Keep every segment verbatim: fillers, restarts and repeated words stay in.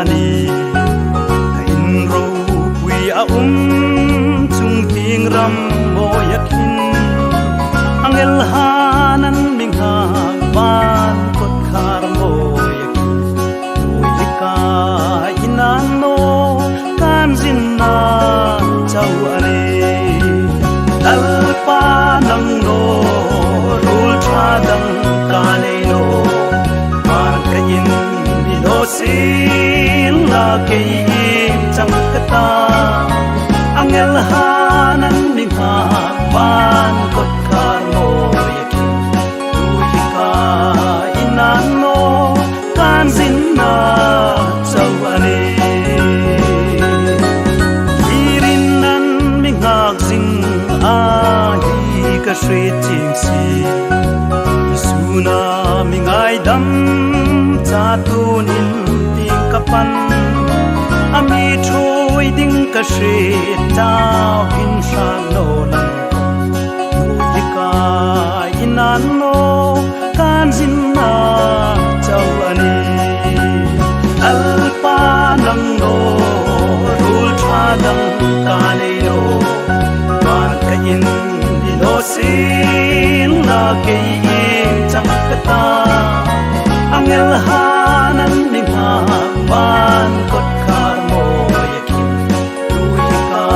Ka in ropui a um chung tieng ram mawia khin, angel hanan mi nghak van kawtkhar mawia khin, tuhi ka in a naw kan zinna chau a nih. Lalpa nang naw ruol ṭha dang ka nei naw, van ka in ni naw sien la kei ieng chang ka ta. Angel hanan mi nghak van kawtkhar mawia khin, tuhi ka in a naw kan zinna chau a nih. Hi rin nan mi nghak zing a hi ka hriet chieng si. Isuna mi ngaidam chatuon in tieng ka pan, a mi ṭhuoi ding ka hriet chau hin hrat naw lang. Tuhi ka in a naw kan zinna chau a nih. Lalpa nang naw ruol ṭha dang ka nei naw, van ka in ni naw sien la kei ieng chang ka ta. Angel hanan mi nghak van kawtkhar mawia khin, tuhi ka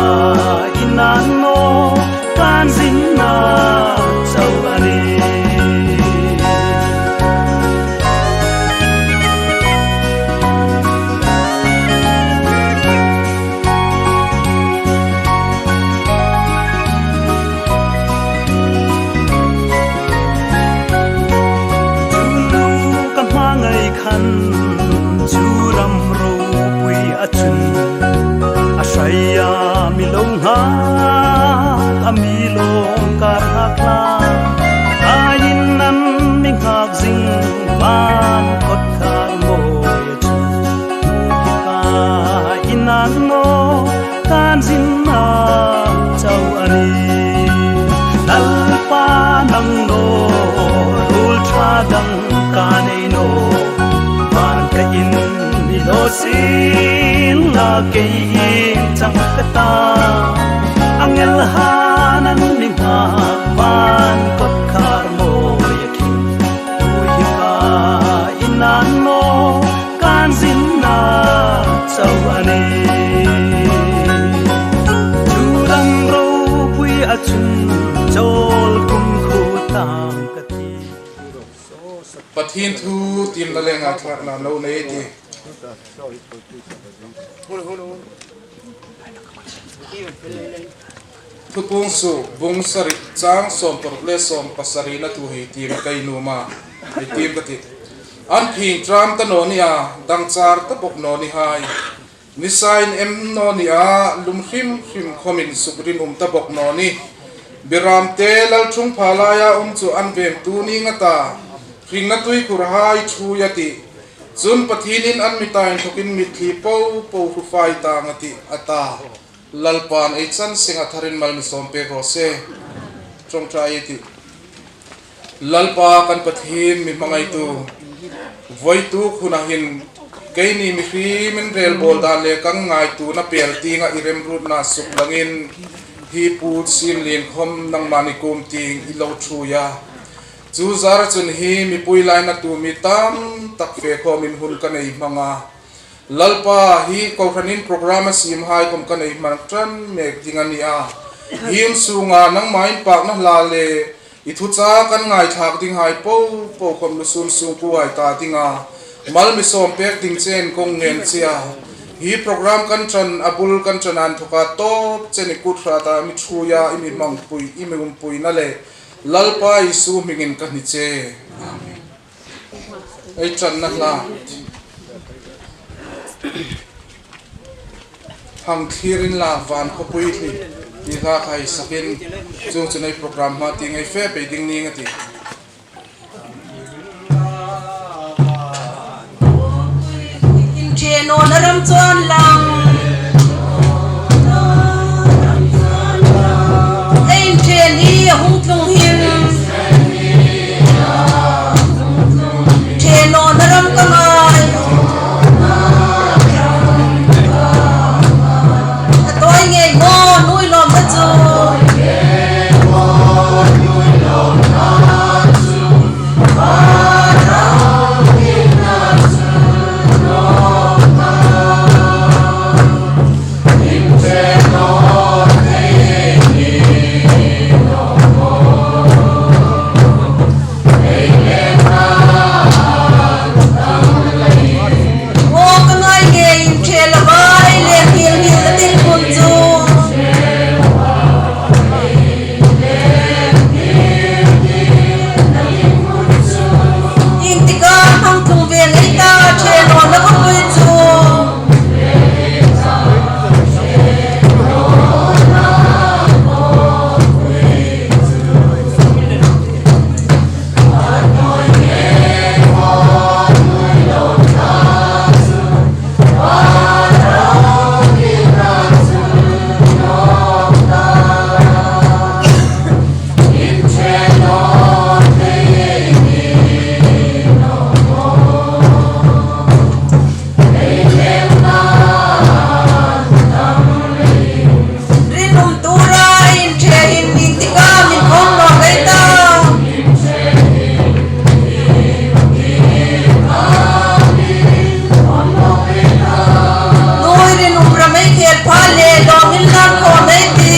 in a naw kan zinna chau a nih. Chu nu ka hmangai khan chu ram ropui a chun, a hraia mi lo nghak a mi lawm kar nghak hla. A in nan mi nghak zing van kawtkhar mawia chun, tuhi ka in a naw kan zinna chau a nih. Lalpa nang naw ruol ṭha dang ka nei naw, van ka in ni naw sien la kei ieng chang ka ta. Angel hanan mi nghak van kawtkhar mawia khin, tuhi ka in a naw kan zinna chau a nih. Chu ram ropui a chun chawl kum khu tang ka ti. Pathien thu tiemna le ngaithlakna lo nei ti. Thupuong suok bung sari chang sawm paruk le sawm pasarina thu hi tiem ka nuom a, hi tiem ka tih. An phing ṭam ta naw ni a, dangchar ta bawk naw ni hai. Nisa in em naw ni a, lum hrim hrim khawmin sukrinum ta bawk naw ni. Biramte lalṭhungpha laia um chu an vengtu ning a ta, hringna tuikhur hai ṭhuoi a tih. Chun Pathienin an mita inthawkin mitthli po po hru fai tang a tih, a ta. Lalpan ei chan senga tharin mal mi sawm pek raw se. Ṭawngṭai ei tih. Lalpa kan Pathien mi hmangaitu, voituk huna hin keini mihriemin rel bawl dan le kan ngaituona pel tienga i remruotna suklangin hi pu Siemlien khawm nangma ni kuom tieng i lo ṭhuoi a. Chu zara chun hi mipui lainatu mi tam tak fe khawmin hun ka nei hmang a. Lalpa, hi kohranin program a siemhai khawm ka nei hmang ṭan mek ding a ni a. Hi insunga nangma inpakna hla le i thuchah kan ngaithlak dinghai po po khawm lusun sungkuohai ta dinga mal mi sawm pek ding chen kong ngen che a. Hi program kan ṭan a bul kan ṭan a inthawka tawp chen i kut hrata mi ṭhuoia i mi hmangpui, i mi umpuina le Lalpa Isu hmingin ka hni che. Amen. Ei ṭanna hla. Hang thlir inla van khawpui hli ti hla kha ei sakin, chuongchun ei program hma tieng ei fe pei ding ning a tih. Ṭhenawna ram chuong lang. Ei ṭhen hi a hung tlung hin. Ṭhenawna ram ka ngai. Aw, ka ngai nge, inṭhe la vai le, hil hil la ding hun chu. Intika hmang tlung ve ngei ta, ṭhe nawna khawpui chu. Rinum tura inṭhe hin intika min khawm naw ngei ta. Nuoi rinum ram ei khel pha le lawm inlan khawm ei tih.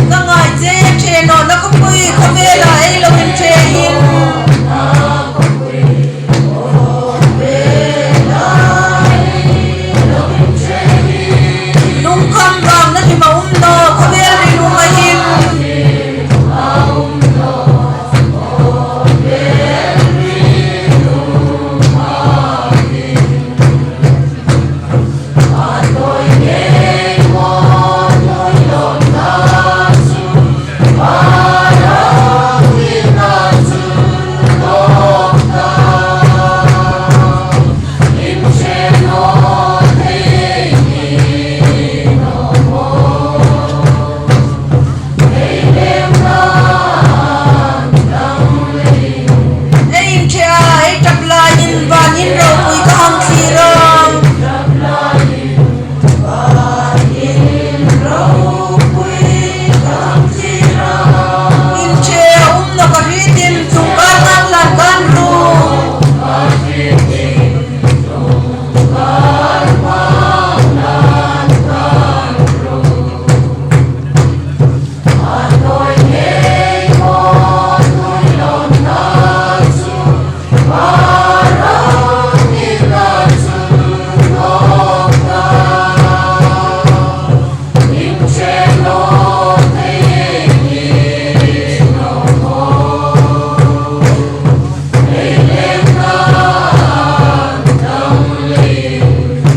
Ka ngai che, ṭhe nawna khawpui khawvela ei lo inṭhe hin. Lungkham vangna hrim a um naw, khawvel rinuma hin. Ei inṭhe a, ei ṭap laiin vanin ropui ka hang thlir a. Inṭhe a um naw ka hriet in, tlungkar nang lan kan ru.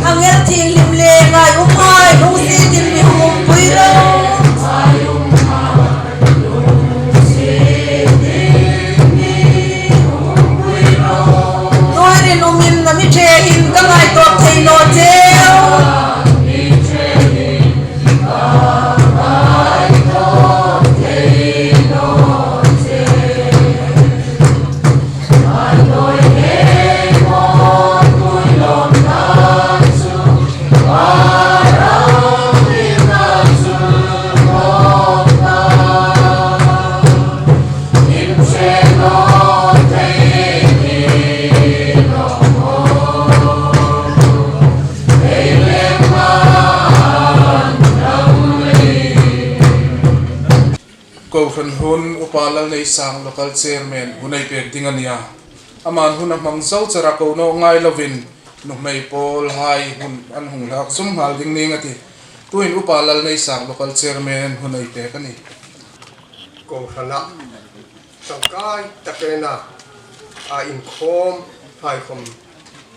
Angel thienghlim le ngai um hai, hung sietin mi hung umpui ro. Nuoi rinum inṭhe hin ka ngaitawp thei naw cheu. Kohran hun Upa Lalneisang, local chairman, hun ei pek ding a nih a. Aman hun a hmang zo chara ko naw ngai lovin, nuhmei pawl hai hun an hung lak zum nghal ding ning a tih. Tuhin Upa Lalneisang, local chairman, hun ei pek a nih. Kohrana ṭangkai takin a, a inkhawm hai khawm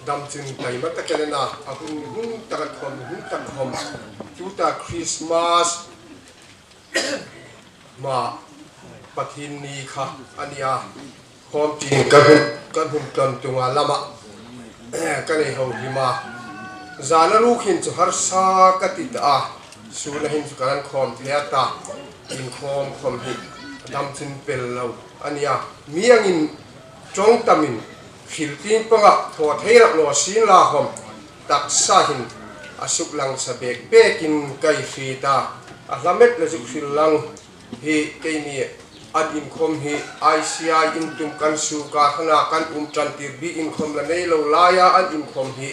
Dam chun taima takin a na, a hun hun taka khom, hun tak khom. Tuta Christmas hma Pathienni kha a nia. Khom tin ka hun, ka hun tlon tunga lama ka nei ho hi ma. Zana lu khin chu harsa ka ti ta a. Suna hin chu ka ran khom thei ta. Inkhom khom hi dam chun pel lo a nia. Mi angin ṭawng tamin hril tieng panga thaw thei rak naw sien la khom taksa hin a suklang sa bek bekin ka hriet a. A hla met le zuk hril lang hi keini an inkhom hi I C I in tum kan suok a, hrana kan um ṭan tir bi inkhom la nei lo laia an inkhom hi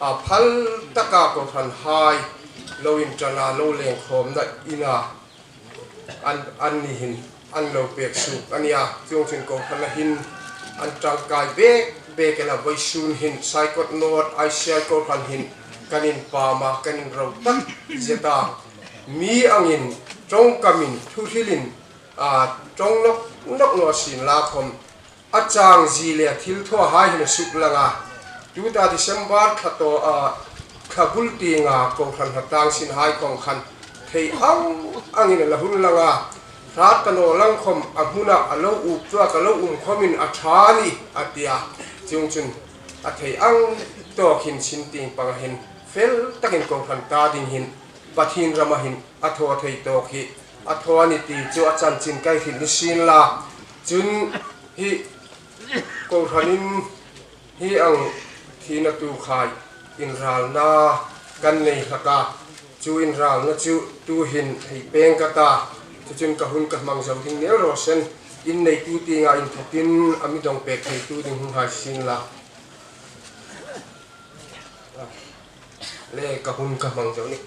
a phal taka kohranhai lo inṭana lo leng khawmna ina an, an ni hin an lo pek suok a nia. Chuongchun kohranna hin an ṭangkai bek bek el a, vawisun hin Saikot North I C I kohran hin kan inpam a, kan inro tak zet a. Mi angin ṭawng kamin thu hrilin, a, ṭawng nawk nawk naw sien la khom a chang zie le a thil thaw hai hin a suklang a. Tuta December thla thaw, a, thla bul tienga kohran hla tang sin hai khom khan thei ang angin a la hun lang a. Hrat ka naw lang khom a hmuna a lo up tua ka lo um khomin a ṭha ni a tia. Chuongchun a thei ang tawk hin sin tieng panga hin fel takin kohran ta ding hin Pathien rama hin a thaw thei tawk hi a thaw a ni ti chu a chanchin ka hril ni sien la. Chun hi kohranin hi ang thina tu khai inralna kan nei hlak a. Chu inralna chu tu hin hei peng ka ta. Chu chun ka hun ka hmang zo ding ni el raw se. In neitu tienga inthawkin a mi dawng pek theitu ding hung hai sien la. Le ka hun ka hmang zo ni.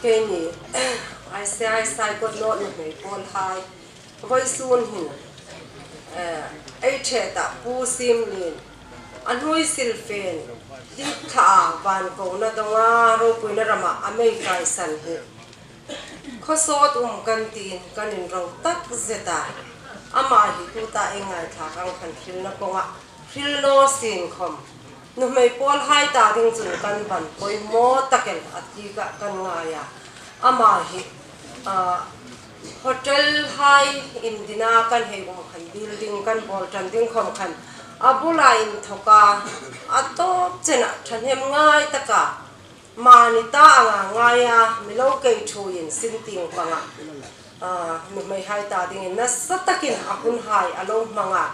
Keini, I C I Saikot North nuhmei pawl hai. Vawisun hin, eh, ei ṭhe ta Pu Simlien. A hnuoi silfen, dik tha a van kona donga, ropuina rama a mei kai san hi. Khawsawt um kan tiin kan inro tak zet a. Ama hi tuta ei ngaithlak ang khan hrilna kawnga hril naw sien khom. Nuhmei pawl hai ta ding chun kan ban poimaw tak el a ti ka kan ngai a. Ama hi, ah, hotel hai indina kan hei um khan building kan bawl ṭan ding khom khan a bula inthawka a tawp chena ṭhahnem ngai taka mani ta anga ngaia mi lo kei ṭhuoiin sin tieng panga, ah, nuhmei hai ta dingin nasa takin a hun hai a lo hmang a.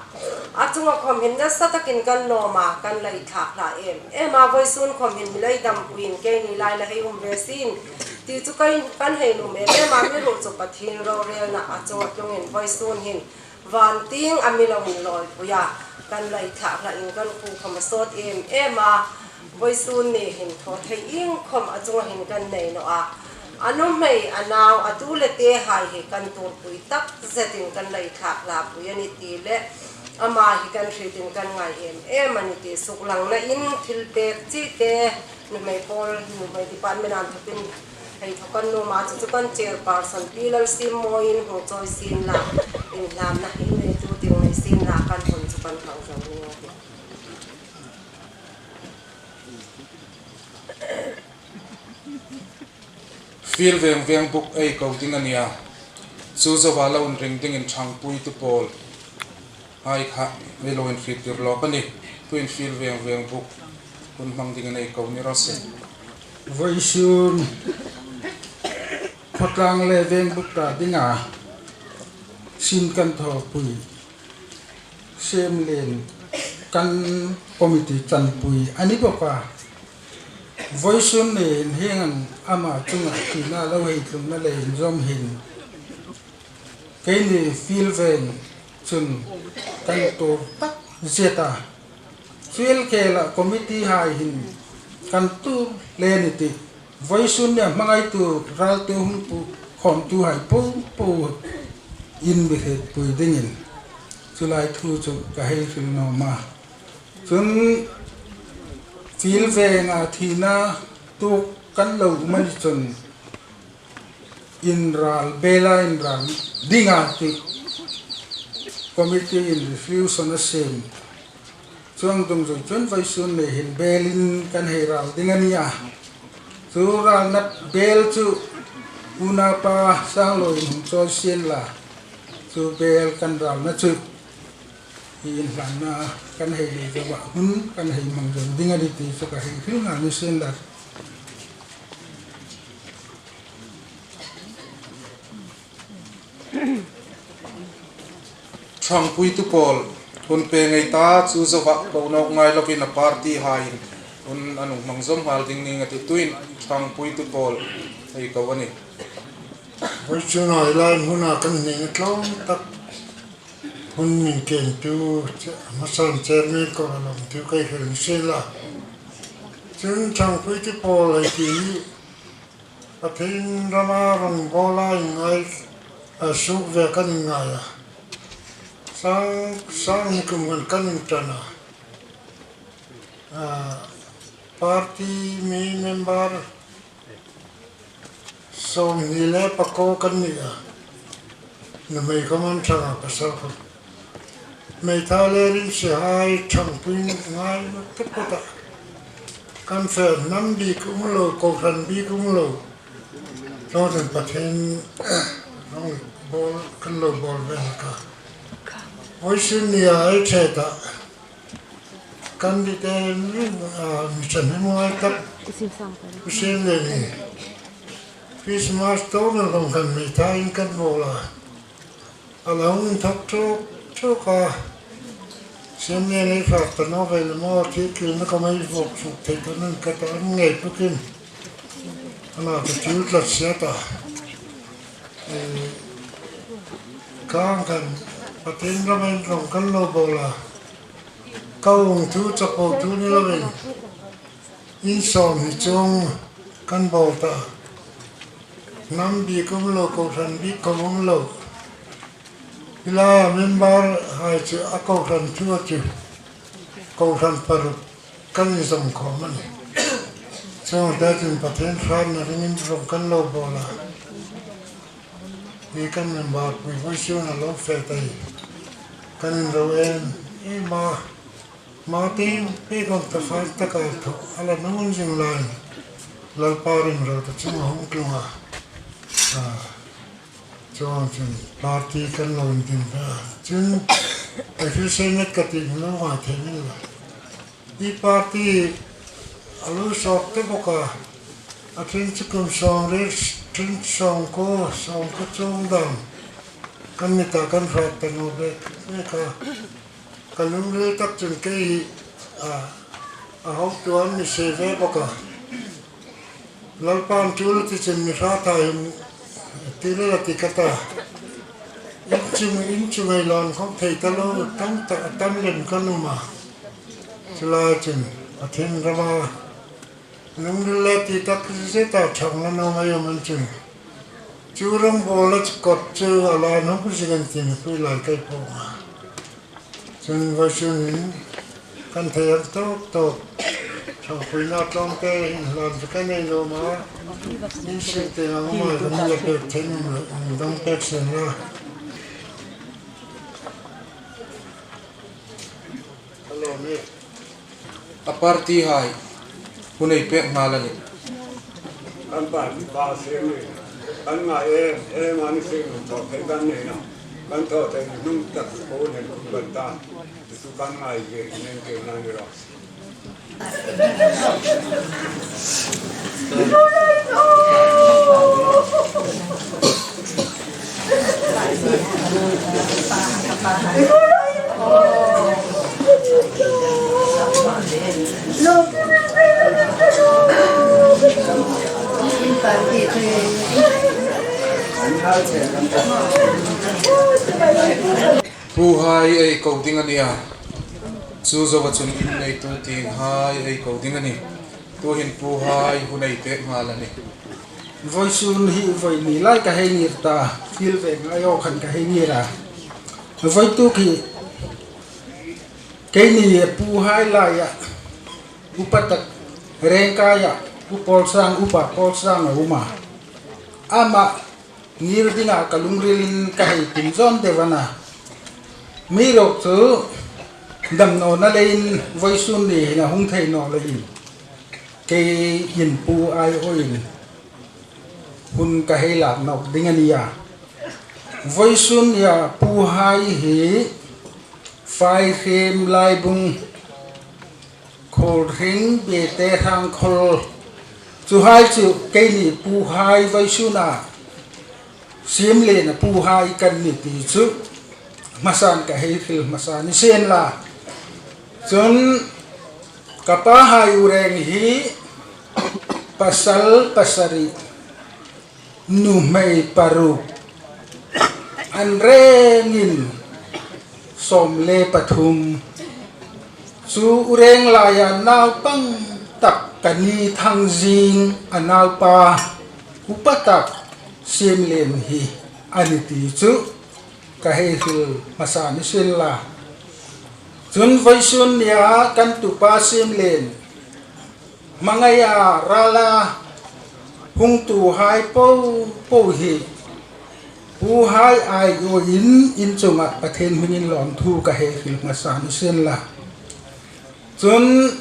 A chunga khom hin nasa takin kan lawm a, kan lei thlak hla em em a, vawisun khom hin mi lei dampuiin keini lai la hei um ve sien ti chu kan, kan hei nuom em em a, mi ruok chu Pathien rorelna a chunga tlungin vawisun hin van tieng a mi lo inlawipui a, kan lei thlak hlain kan khuo khom a sawt em em a, vawisun ni hin thaw thei ieng khom a chunga hin kan nei naw a. A nuhmei, a nau, a tu le te hai hi kan tuorpui tak zetin kan lei thlak hlapui a ni ti le ama hi kan hriet in kan ngai em em a ni ti suklangna in thil pek chi te nuhmei pawl, nuhmei department an thawkin hei thaw kan nuom a, chu chu kan chairperson Pi Lalsiemmawiin hung chawi sien la, inhlamna in neitu ding nei sien la kan hun chu kan hmang zo ni a tih. Fiel Veng Vengbuk ei ko ding a nia. Chu zoa lo inring dingin ṭhangpuitu pawl hai kha ei lo inhriettir lawk a nih. Tuin Fiel Veng Vengbuk hun hmang dingin ei ko ni raw se. Vawisun khawtlang le vengbuk ta dinga sin kan thawpui Simlien kan committee chanpui a ni bawk a. Vawisun nin hieng ang ama chunga thina lo hei tlungna le inzawm hin keini Fiel Veng chun kan tuor tak zet a. Fiel khela committee hai hin kan tuor le ni tih. Vawisun nia hmangaitu raltu hung pu khawmtu hai po po in mi hrietpui dingin chu lai thu chu ka hei hril nuom a. Chun Fiel Venga thina tuok kan lo um a ni chun inral, bela inral dinga tih committee in resolution a siem. Chuong dungzui chun vawisun ni hin belin kan hei ral ding a nih a. Chu ralna bel chu unaupa Sangloiin hung chawi sien la. Chu bel kan ralna chu hi inhlanna kan hei nei zoa hun kan hei hmang zo ding a nih ti chu ka hei hril nghal ni sien la. Ṭhangpuitu pawl, hun pe ngei ta chu zoa ko nawk ngai lovin a party haiin hun an hung hmang zawm nghal ding ning a ti tuin ṭhangpuitu pawl hei ko a nih. Vawisun a hi lai huna kan hnenga tlawm tak hun min kengtu, hmasan chairman kawr a lawmtu ka hei hril sien la. Chun ṭhangpuitu pawl hei ti hi Pathien rama rongbawla inngai, a suk ve kan inngai a. Sang, sang ni kum kan kan inṭan a. A, party mi member sawmhni le pakuo kan ni a. Nuhmei khawm an ṭhang a, pasal khawm. Hmeithal le rimsi hai ṭhangpui ngai tak pawt a. Kan fe hnam bik um lo, kohran bik um lo. Chuongchun Pathien rongbawla kan lo bawl ve a ka. Vawisun nia ei ṭhe ta. Kan dite mi, a, mi ṭhahnemngai tak. Pu Sienle ni. Christmas tawk nal khawm kan hmeithal in kan bawl a. A la hung inthawk ṭawk ṭawk a. Sienle ni fak ta naw ve le maw, thi tlin na ka mai vawk suk thei ta nan ka ta an ngei pukin. Ana ka thil tlat sia ta. E, khang khan Pathien rama in rawng kan lo bawl a. Ka hung thu chapo thu ni lovin, in sawmhni chuong kan bawl ta. Hnam bik um lo, kohran bik khawm um lo. Hi laia member hai chu a kohran thu a chu. Kohran paruk kan inzawm khawm a nih. Chuong ta chun Pathien hratna ringin rawng kan lo bawl a. Hi kan member pui vawisun a lo fe ta hi. Kan inro em em a. Martin, pe kong ta fai ta ka tho, a la nun zing lai. Lalpa rin ro ta chung hung tlung a. A, chuong chun party kan lo intin ta. Chun, a hri se met ka ti lo ngai thei ni la. Hi party a lo sawk te bawk a. A ṭhen chu kum sawmriet, ṭhen sawmkuo, sawmkuo chuong dam. Kan ni ta kan hrat ta naw bek, bek a. Ka lungril tak chun kei hi, a, a hotu an mi sei ve bawk a. Lalpan tul ti chun mi hrat a hin ti le la ti ka ta. In chung, in chung ei lawn khawm thei ta lo, tam tak, a tam lem kan um a. Chu lai chun Pathien rama lungril le ti tak zeta ṭhang la nawm ei um an chun. Chu rongbawlna chu kot chu a la nawm ku zing an ti mi pui lai kai po a. Chun vawisun hin kan thei ang tawk tawk. Ṭhangpuina tlawmte inhlan chu kan nei nuom a. Insinte ang mai kan la pek thei nuom lo, dawng pek sien la. Hello, mi. A party hai hun ei pek nghal a nih. Kan party pa seng ni. Kan ngai em em a ni seng, thaw thei kan nei naw. Kan thaw thei hnung tak po nen kum kan ta. Chu kan ngai ve nen ke ngai ni ro. Puhai ei ko ding a nih a. Chu zoa chun in neitu tienghai ei ko ding a nih. Tuhin puhai hun ei pek nghal a nih. Vawisun hi voi ni lai ka hei ngir ta, thil ve ngai aw khan ka hei ngir a. Vawituk hi keini puhai laia upa tak Rengkaia Pu Pawlsang, Upa Pawlsang a um a. Ama ngir dinga ka lungrilin ka hei tum zawm deu a na. Mi ruok chu Damnawna leiin vawisun ni hin a hung thei naw leiin keiin Pu Aiawin hun ka hei lak nawk ding a nih a. Vawisun nia Puhai hi Faihriem, Laibung, Khuolhring, Bete, Hrangkhawl, chuhai chu keini Puhai vawisuna Siemliena Puhai kan ni ti chu hmasan ka hei hril hmasa ni sien la. Chun ka pahai ureng hi pasal pasari, nuhmei paruk, an rengin sawm le pathum. Chu ureng laia naupang tak ka ni Thangzing a naupa upa tak Siemlien hi a ni ti chu ka hei hril hmasa ni sien la. Chun vawisun nia kan tupa Siemlien hmangaia rala hung tuhai po po hi Puhai Aiawin in chunga Pathien hmingin lawmthu ka hei hril hmasa ni sien la. Chun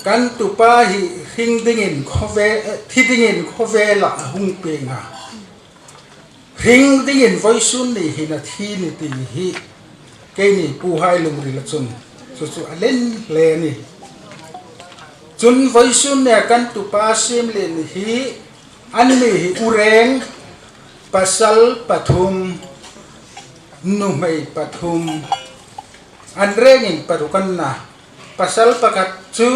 kan tupa hi hring dingin khawve-, thi dingin khawvela a hung pieng a. Hring dingin vawisun ni hin a thi ni ti hi keini Puhai lungrila chun chu chu a len hle a nih. Chun vawisun nia kan tupa Siemlien hi an ni hi ureng pasal pathum, nuhmei pathum, an rengin paruk an na. Pasal pakhat chu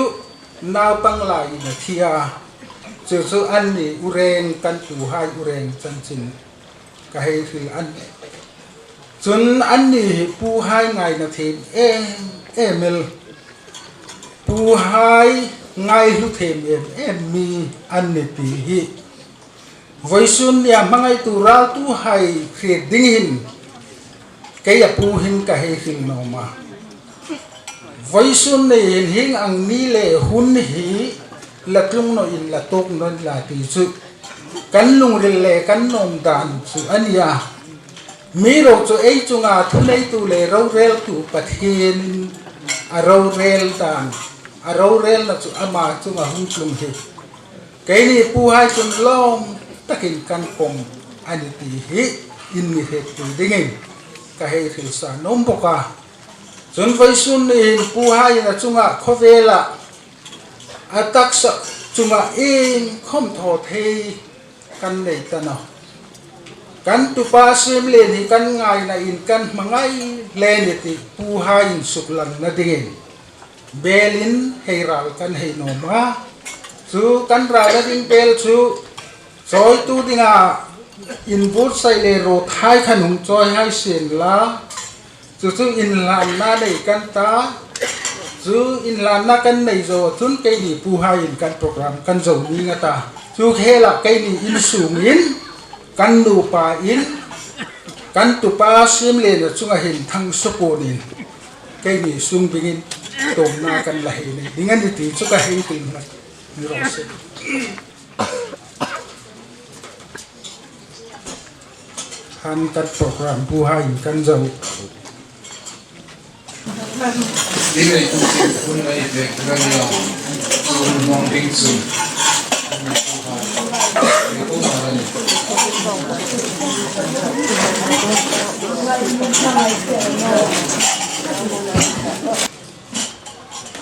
naupang laiin a thi a. Chu chu an ni ureng, kan tuhai ureng chanchin ka hei hril a nih. Chun an ni hi Puhai ngaina thiem em em el, Puhai ngaihlu thiem em em mi an ni ti hi vawisun nia hmangai tu raltuhai hriet ding hin kei a pu hin ka hei hril nuom a. Vawisun ni hin hieng ang ni le hun hi la tlung nawin la tuok naw inla ti chu kan lungril le kan nuom dan chu a nih a. Mi ro chu ei chunga thuneitu le roreltu Pathienin a rorel dan, a rorelna chu ama chunga hung tlung hi keini Puhai chun lawm takin kan pawm a ni ti hi in mi hriettir dingin ka hei hril sa nuom bawk a. Chun vawisun ni hin Puhaiin a chunga khawvela a taksa chunga iengkhawm thaw thei kan nei ta nawh. Kan tupa Siemlien hi kan ngainain kan hmangai hle a ni ti Puhaiin suklanna dingin belin hei ral kan hei nuom a. Chu kan ralna ding bel chu chawitu dinga inbuotsai le ruothai khan hung chawi hai sien la. Chu chu inhlanna nei kan ta. Chu inhlanna kan nei zo chun keini Puhaiin kan program kan zo ning a ta. Chu khela keini insungin kan nupain kan tupa Siemliena chunga hin thang supunin keini sungbingin tuomna kan la hei nei ding a ni ti chu ka hei hril nghal ni raw se. Khan kan program Puhaiin kan zo. Ni nei tu ti hun nei ve ka ni lo. Hun mong ding chu.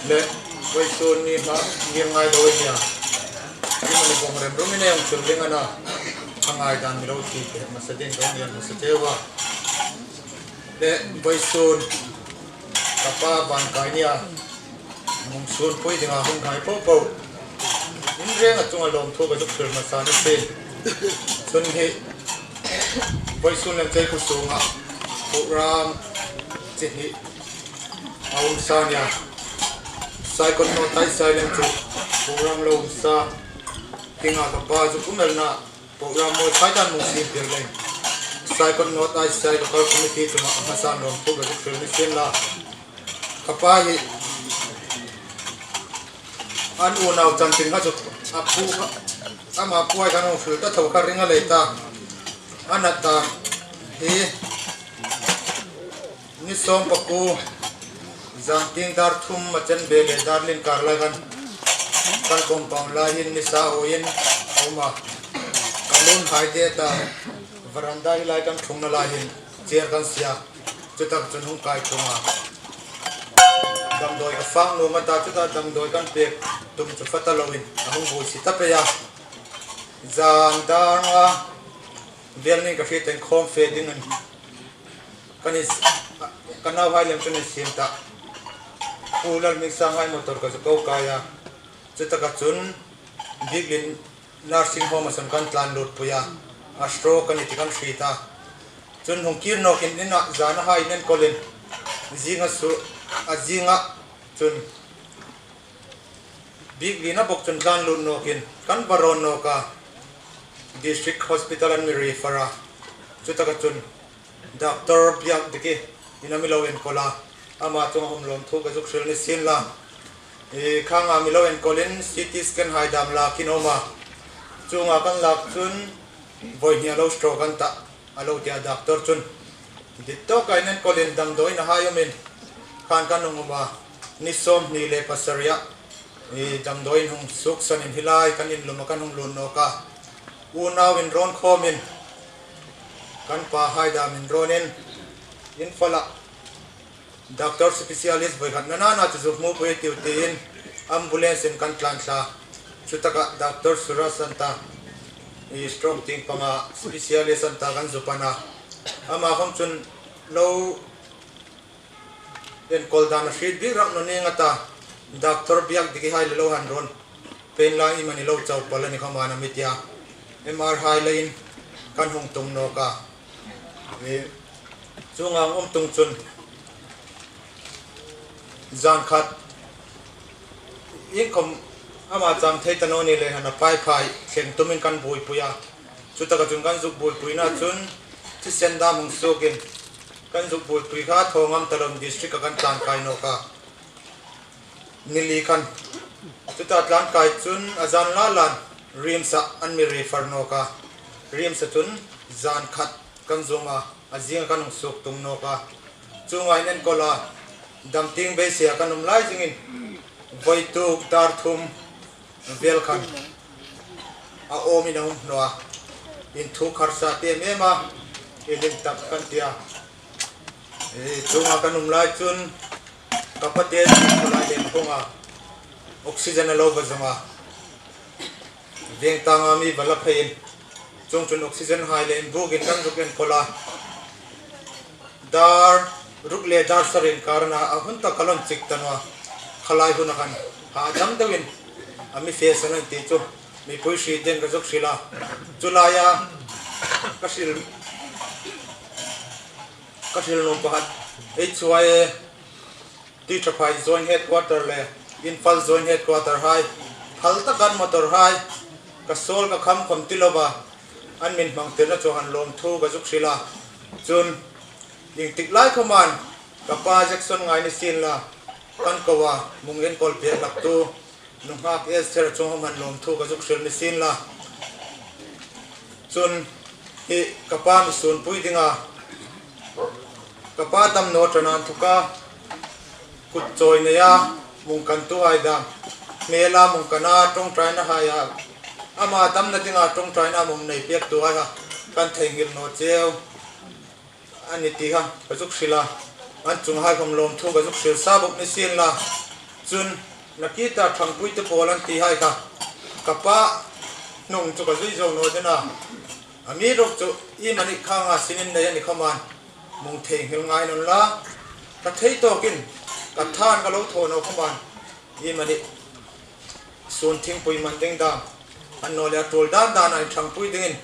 Le, vawisun ni hma, ni ngai lo nia. Ni mani bawng rem rum i nei ang chun ding a na. A ngai dan mi lo ti te, hmasa ding kan nia, hmasa cheu a. Le, vawisun, ka pa van kai nia. Mung sun pui dinga hung ngai po po. In reng a chunga lawmthu ka zuk hril hmasa ni si. Chun hi, vawisun lem chei ku sunga. Program, chi hi. A um sa nia. Saikot no tai sai lem chu. Program lo um sa. Kinga ka pa chu kumelna. Program mawi sai tan mung sin tir leng. Saikot no tai sai local committee chunga hmasa lawmthu ka zuk hril ni sien la. Ka pa hi. An unau chanchin kha chu. A pu kha. Ama puai kan hung hril ta tho kha ring a lei ta. A na ta. Hi. Ni sawm paku, Zan tieng dar thum a chen ve le dar lien kar lai khan kan compound lai hin nisa awiin a um a. Ka lunghai det a, veranda hi lai kan ṭhungna lai hin chair kan sie a. Chutak chun hung kai ṭhung a. Damdawi ka fak nuom a ta, chuta damdawi kan pek tum chu fak ta loin a hung buoi si ta pei a. Zan dar nga vel ning ka hriet inkhawm fe dingin kan in, ka nauhai lem chun insiem ta. Pu Lalhmingsanghai motor ka zu ko kai a. Chutaka chun Biklin nursing home-a chun kan tlan lut pui a. A stroke a ni ti kan hriet a. Chun hung kir nawkin ina zana hai nen kolin zinga su, a zinga chun Biklina bawk chun tlan lut nawkin kan va rawn nawk a. District Hospital an mi refer a. Chutaka chun Doctor Biakdiki ina mi lo enkol a. Ama chunga hung lawmthu ka zuk hril ni sien la. E, khanga mi lo enkolin C T scan hai dam lakin a um a. Chunga kan lak chun vawi hnia lo stroke an ta. A lo ti a doctor chun. Dit tawka in enkolin damdawina hai umin khan kan hung um a. Ni sawmhni le pasariha, e, damdawiin hung suksanin hi lai kan in luma kan hung lut nawk a. Unau inrawn khawmin kan pa hai dam inrawnin Imphal-a doctor specialist vawi khat nana chu zu hmu pui tiu tiin ambulance-in kan tlan thla. Chutaka Doctor Suraj an ta, e, stroke tieng panga specialist an ta kan zu pan a. Ama khawm chun lo enkol dan a hriet bik rak naw ning a ta, Doctor Biakdiki hai le lo han rawn pei inla iemani lo chau pal a ni khawm a na mi ti a. M R hai leiin kan hung tung nawk a. E, chunga um tung chun zan khat inkhawm ama chang thei ta naw ni lei hana phai phai thleng tumin kan buoipui a. Chutaka chun kan zuk buoipuina chun thisen dam hung sukin kan zuk buoipui kha thaw ngam ta loin district-a kan tlan kai nawk a. Ni li khan. Chuta tlan kai chun a zan la lan RIMS-a an mi refer nawk a. RIMS-a chun zan khat kan zawm a, a zinga kan hung suk tum nawk a. Chunga in enkol a, dam tieng beiseia kan um lai zingin vawituk dar thum vel khan a awmin a um nawh a. Inthuk harsa ti em em a, inlim tak kan ti a. E, chunga kan um lai chun ka pate chu lai lem khawma oxygen a lo va zawng a. Veng tanga mi va la pheiin, chuong chun oxygen hai le inbukin kan zuk enkol a. Dar ruk le dar sari inkar a na, a hun tak ka lo inchik ta naw a. Khalai huna khan hahdam deuin a mi fe san an ti chu mipui hriet dingin ka zuk hril a. Chu laia ka hril, ka hril nuom pakhat, H Y A Tuiṭhaphai Joint Headquarter le Imphal Joint Headquarter hai, phal tak an motor hai, ka sawl ka kham khawm ti lova an min hmang tirna chu han lawmthu ka zuk hril a. Chun, ieng tik lai khawmin ka pa Jackson ngai ni sien la, kan ko a, hung enkol pek hlaktu nunghak Esther chunga khawm han lawmthu ka zuk hril ni sien la. Chun hi ka pa mi sunpui dinga, ka pa dam naw ṭan an thuka kut chawi neia hmang kan tu hai dam, hmela hmang kan a ṭawngṭaina haia, ama damna dinga ṭawngṭaina hmang nei pektu hai kha kan theinghil naw cheu a ni ti kha ka zuk hril a, an chunga hai khawm lawmthu ka zuk hril sa bawk ni sien la. Chun, nakita ṭhangpui te pawl an ti hai kha ka pa hnung chu ka zui zo naw ding a. Amiruokchu iemani khanga sinin nei a ni khawmin hmang theinghil ngai naw la. Ka thei tawkin ka than ka lo thaw naw khawmin iemani sun thingpui man ding dam, annawleh a tul dan dana inṭhangpui dingin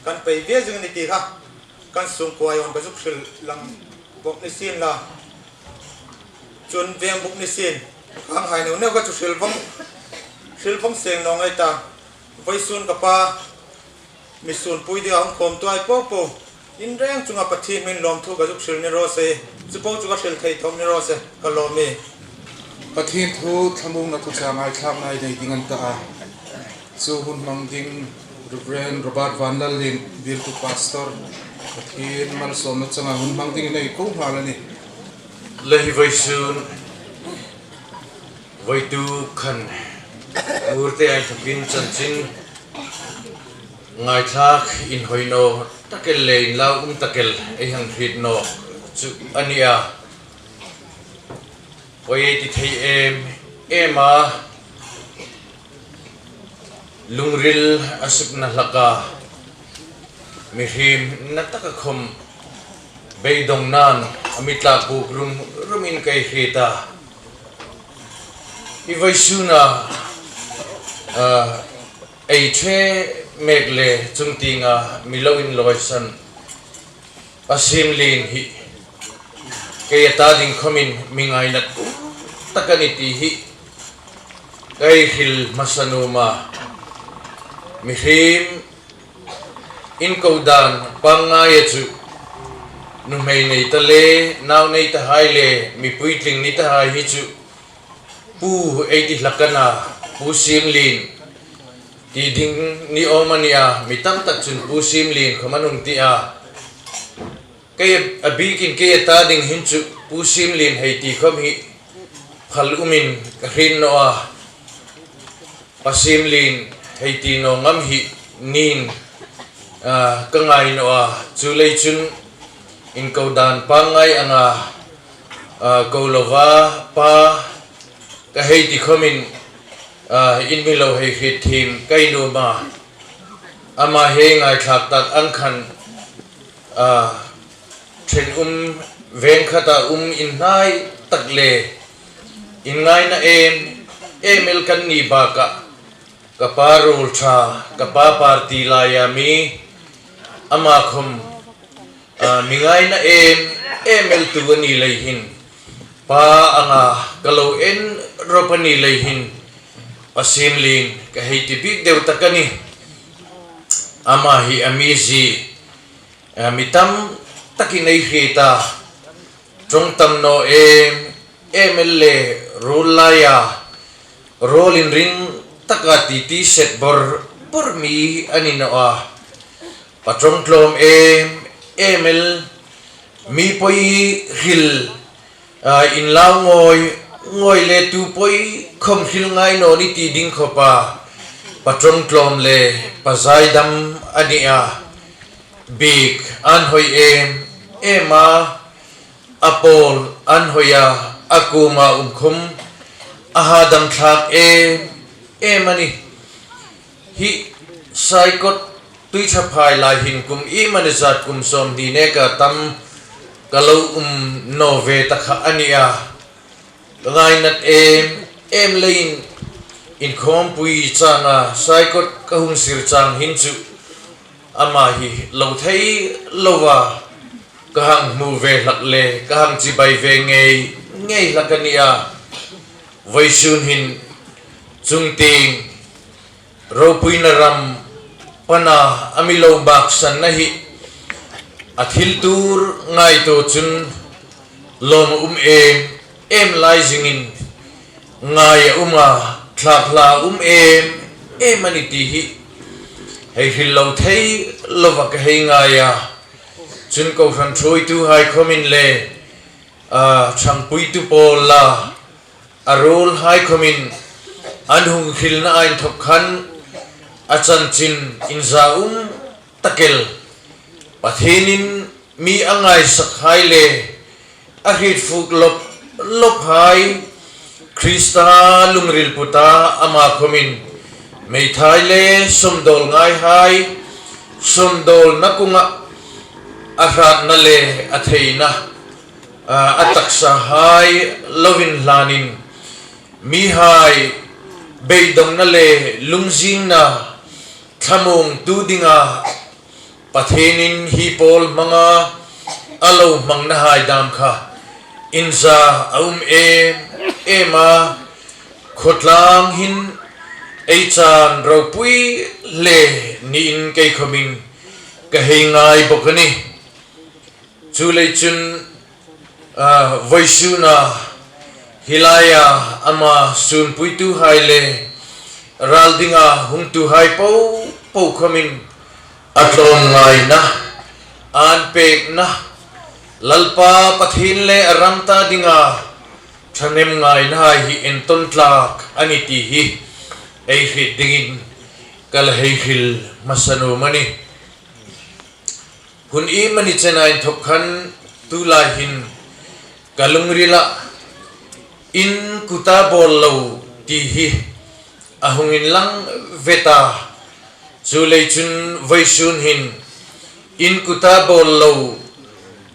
kan pei ve zing a ni ti kha kan sungkuo aiawin ka zuk hril lang bawk ni sien la. Chun veng bawk ni sien, khang hai neu neu kha chu hril vawng, hril vawng seng naw ngai ta. Vawisun ka pa mi sunpui dinga hung khawmtu hai po po in reng chunga Pathien hmingin lawmthu ka zuk hril ni raw se. Chu po chu ka hril thei thawm ni raw se, ka lawm e. Pathien thu thlamuongna thuchah ngaithlakna ei nei ding a ni ta a. Chu hun hmang ding Reverend Robert Vanlallien, Bialtu Pastor, Pathien malsawmna changa hun hmang dingin ei ko nghal a nih. Le hi vawisun Voituk khan murte ai thakin chanchin ngaithlak inhawi naw tak el le inlau um tak el ei hang hriet naw chu a ni a. Voi ei ti thei em em a, lungril a sukna hlaka mihriem na taka khawm beidawngnain a mi tlak buk rum rumin ka hriet a. Hi vawisuna, ah, ei ṭhe mek le chungtienga mi lo inlawisan Pathien lien hi kei a ta ding khawmin mi ngaina tak a ni ti hi ka hril hmasa nuom a. Mihriem inkodan pangngai a chu nuhmei nei ta le, nau nei ta hai le, mi puitling ni ta hai hi chu Pu ei ti hlak a na, Pu Siemlien ti ding ni awm a ni a, mi tam tak chun Pu Siemlien khawm an hung ti a. Kei a bikin kei a ta ding hin chu Pu Siemlien hei ti khawm hi phal umin ka hriet naw a. Pathien lien hei ti naw ngam hi niin, ah, ka ngai naw a, chuleiin chun inkodan pangngai anga, ah, ko lova pa ka hei ti khawmin, ah, in mi lo hei hriet thiem ka nuom a. Ama hei ngaithlak tak ang khan, ah, ṭhenum veng khata um inhnai tak le inngaina em em el kan ni bakah ka pa ruol ṭha, ka pa party laia mi, ama khawm, ah, mi ngaina em em el tu a ni lei hin, pa anga ka lo en rawp a ni lei hin, Pathien lien ka hei ti bik deu tak a nih. Ama hi a mizie, ah, mi tam takin ei hriet a, ṭawng tam naw em em el le ruol laia ruol inring taka titi set bor bor mi a ni naw a. Pa ṭawng tlawm em em el, mi poi hril, ah, inlau ngawi ngawi le tu poi khawm hril ngai naw ni ti ding khawpa pa ṭawng tlawm le pa zaidam a ni a. Bik an hawi em em a, a pawl an hawi a, a kuoma um khawm a hadam thlak em em a nih. Hi Saikot Tuiṭhaphai lai hin kum iemani zat, kum sawmhni neka tam ka lo um naw ve ta kha a ni a. Ka ngainat em em leiin inkhawmpui changa Saikot ka hung sir chang hin chu ama hi lo thei lova ka hang hmu ve hlak le ka hang chibai ve ngei ngei hlak a ni a. Vawisun hin chungtieng ropuina ram pana a mi lo maksanna hi a thil tuor ngaituo chun lawm um em em lai zingin ngai a um a, thlak hla um em em a ni ti hi hei hril lo thei lova ka hei ngai a. Chun kohran ṭhuoituhai khawmin le, ah, ṭhangpuitu pawl la a ruolhai khawmin an hung hrilna a inthok khan a chanchin inza um tak el, Pathienin mi a ngaisakhai le a hriet fuk lop lophai, Krista lungril puta ama khawmin meithai le sawmdawl ngaihai, sawmdawlna kunga a hratna le a theina, a, a taksahai lo inhlanin mihai beidawngna le lungzingna thlamuongtu dinga Pathienin hi pawl hmanga a lo hmangnahai dam kha inza a um em em a. Khawtlang hin ei chan ropui le niin kei khawmin ka hei ngai bawk a nih. Chuleiin chun, ah, vawisuna hi laia ama sunpuituhai le ral dinga hungtuhai po po khawmin a tlawmngaina, an pekna, Lalpa Pathien le a ram ta dinga thahnemngaina hai hi entawn tlak a nih ti hi ei hriet dingin ka la hei hril hmasa nuom a nih. Hun iemani chena inthok khan tulai hin ka lungrila in kuta bawl lo ti hi a hung inlang ve ta. Chuleiin chun vawisun hin in kuta bawl lo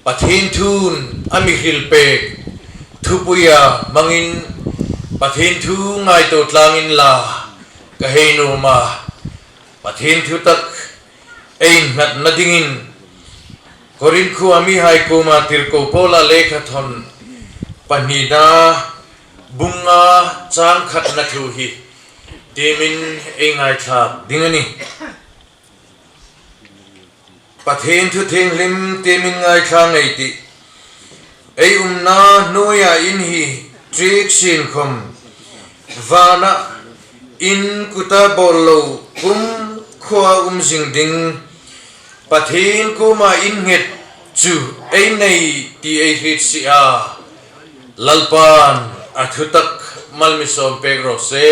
Pathien thu'n a mi hril pek thupuia hmangin Pathien thu ngaituo tlangin la ka hei nuom a. Pathien thu tak ei nghatna dingin Korinth khuoa mihai kuoma tirko Paula lekhathawn pahnina bung nga chang khatna thu hi tiemin ei ngaithlak ding a nih. Pathien thu thienghlim tiemin ngaithla ei tih. Ei umna hnuoia in hi ṭiek sien khom vana in kuta bawl lo kumkhuoa um zing ding Pathien kuoma in nghet chu ei nei ti ei hriet si a. Lalpa'n a thu tak mal mi sawm pek raw se.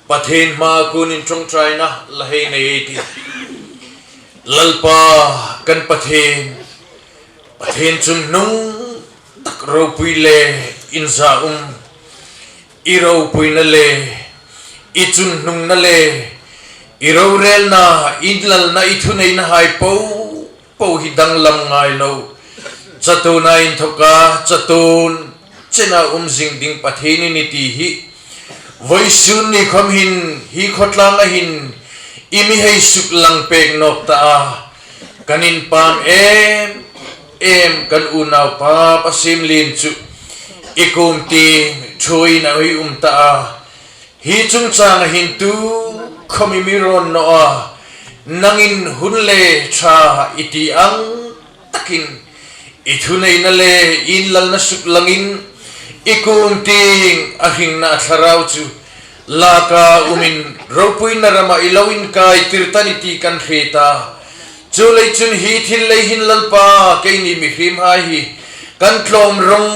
Pathien hmaa kunin ṭawngṭaina la hei nei ei tih. Lalpa kan Pathien, Pathien chunghnung tak ropui le inzaum, i ropuina le i chunghnungna le i rorelna, i lalna, i thuneina hai po po hi danglam ngai lo, chatuona inthoka chatuon chena um zing ding Pathien i nih ti hi vawisun ni khom hin hi khawtlanga hin i mi hei suklang pek nawk ta a. Kan inpam em em kan unaupa Pasim Lien chu i kuom tieng ṭhuoiin a hei um ta a. Hi chungchanga hin tu khom i mi rawn naw a, nangin hun le ṭha i ti ang takin i thuneina le i lalna suklangin i kuom tieng a hringna a thlarau chu laka umin ropuina rama i lo inkai tir ta ni ti kan hriet a. Chuleiin chun hi thil lei hin Lalpa keini mihriemhai hi kan tlawm rawng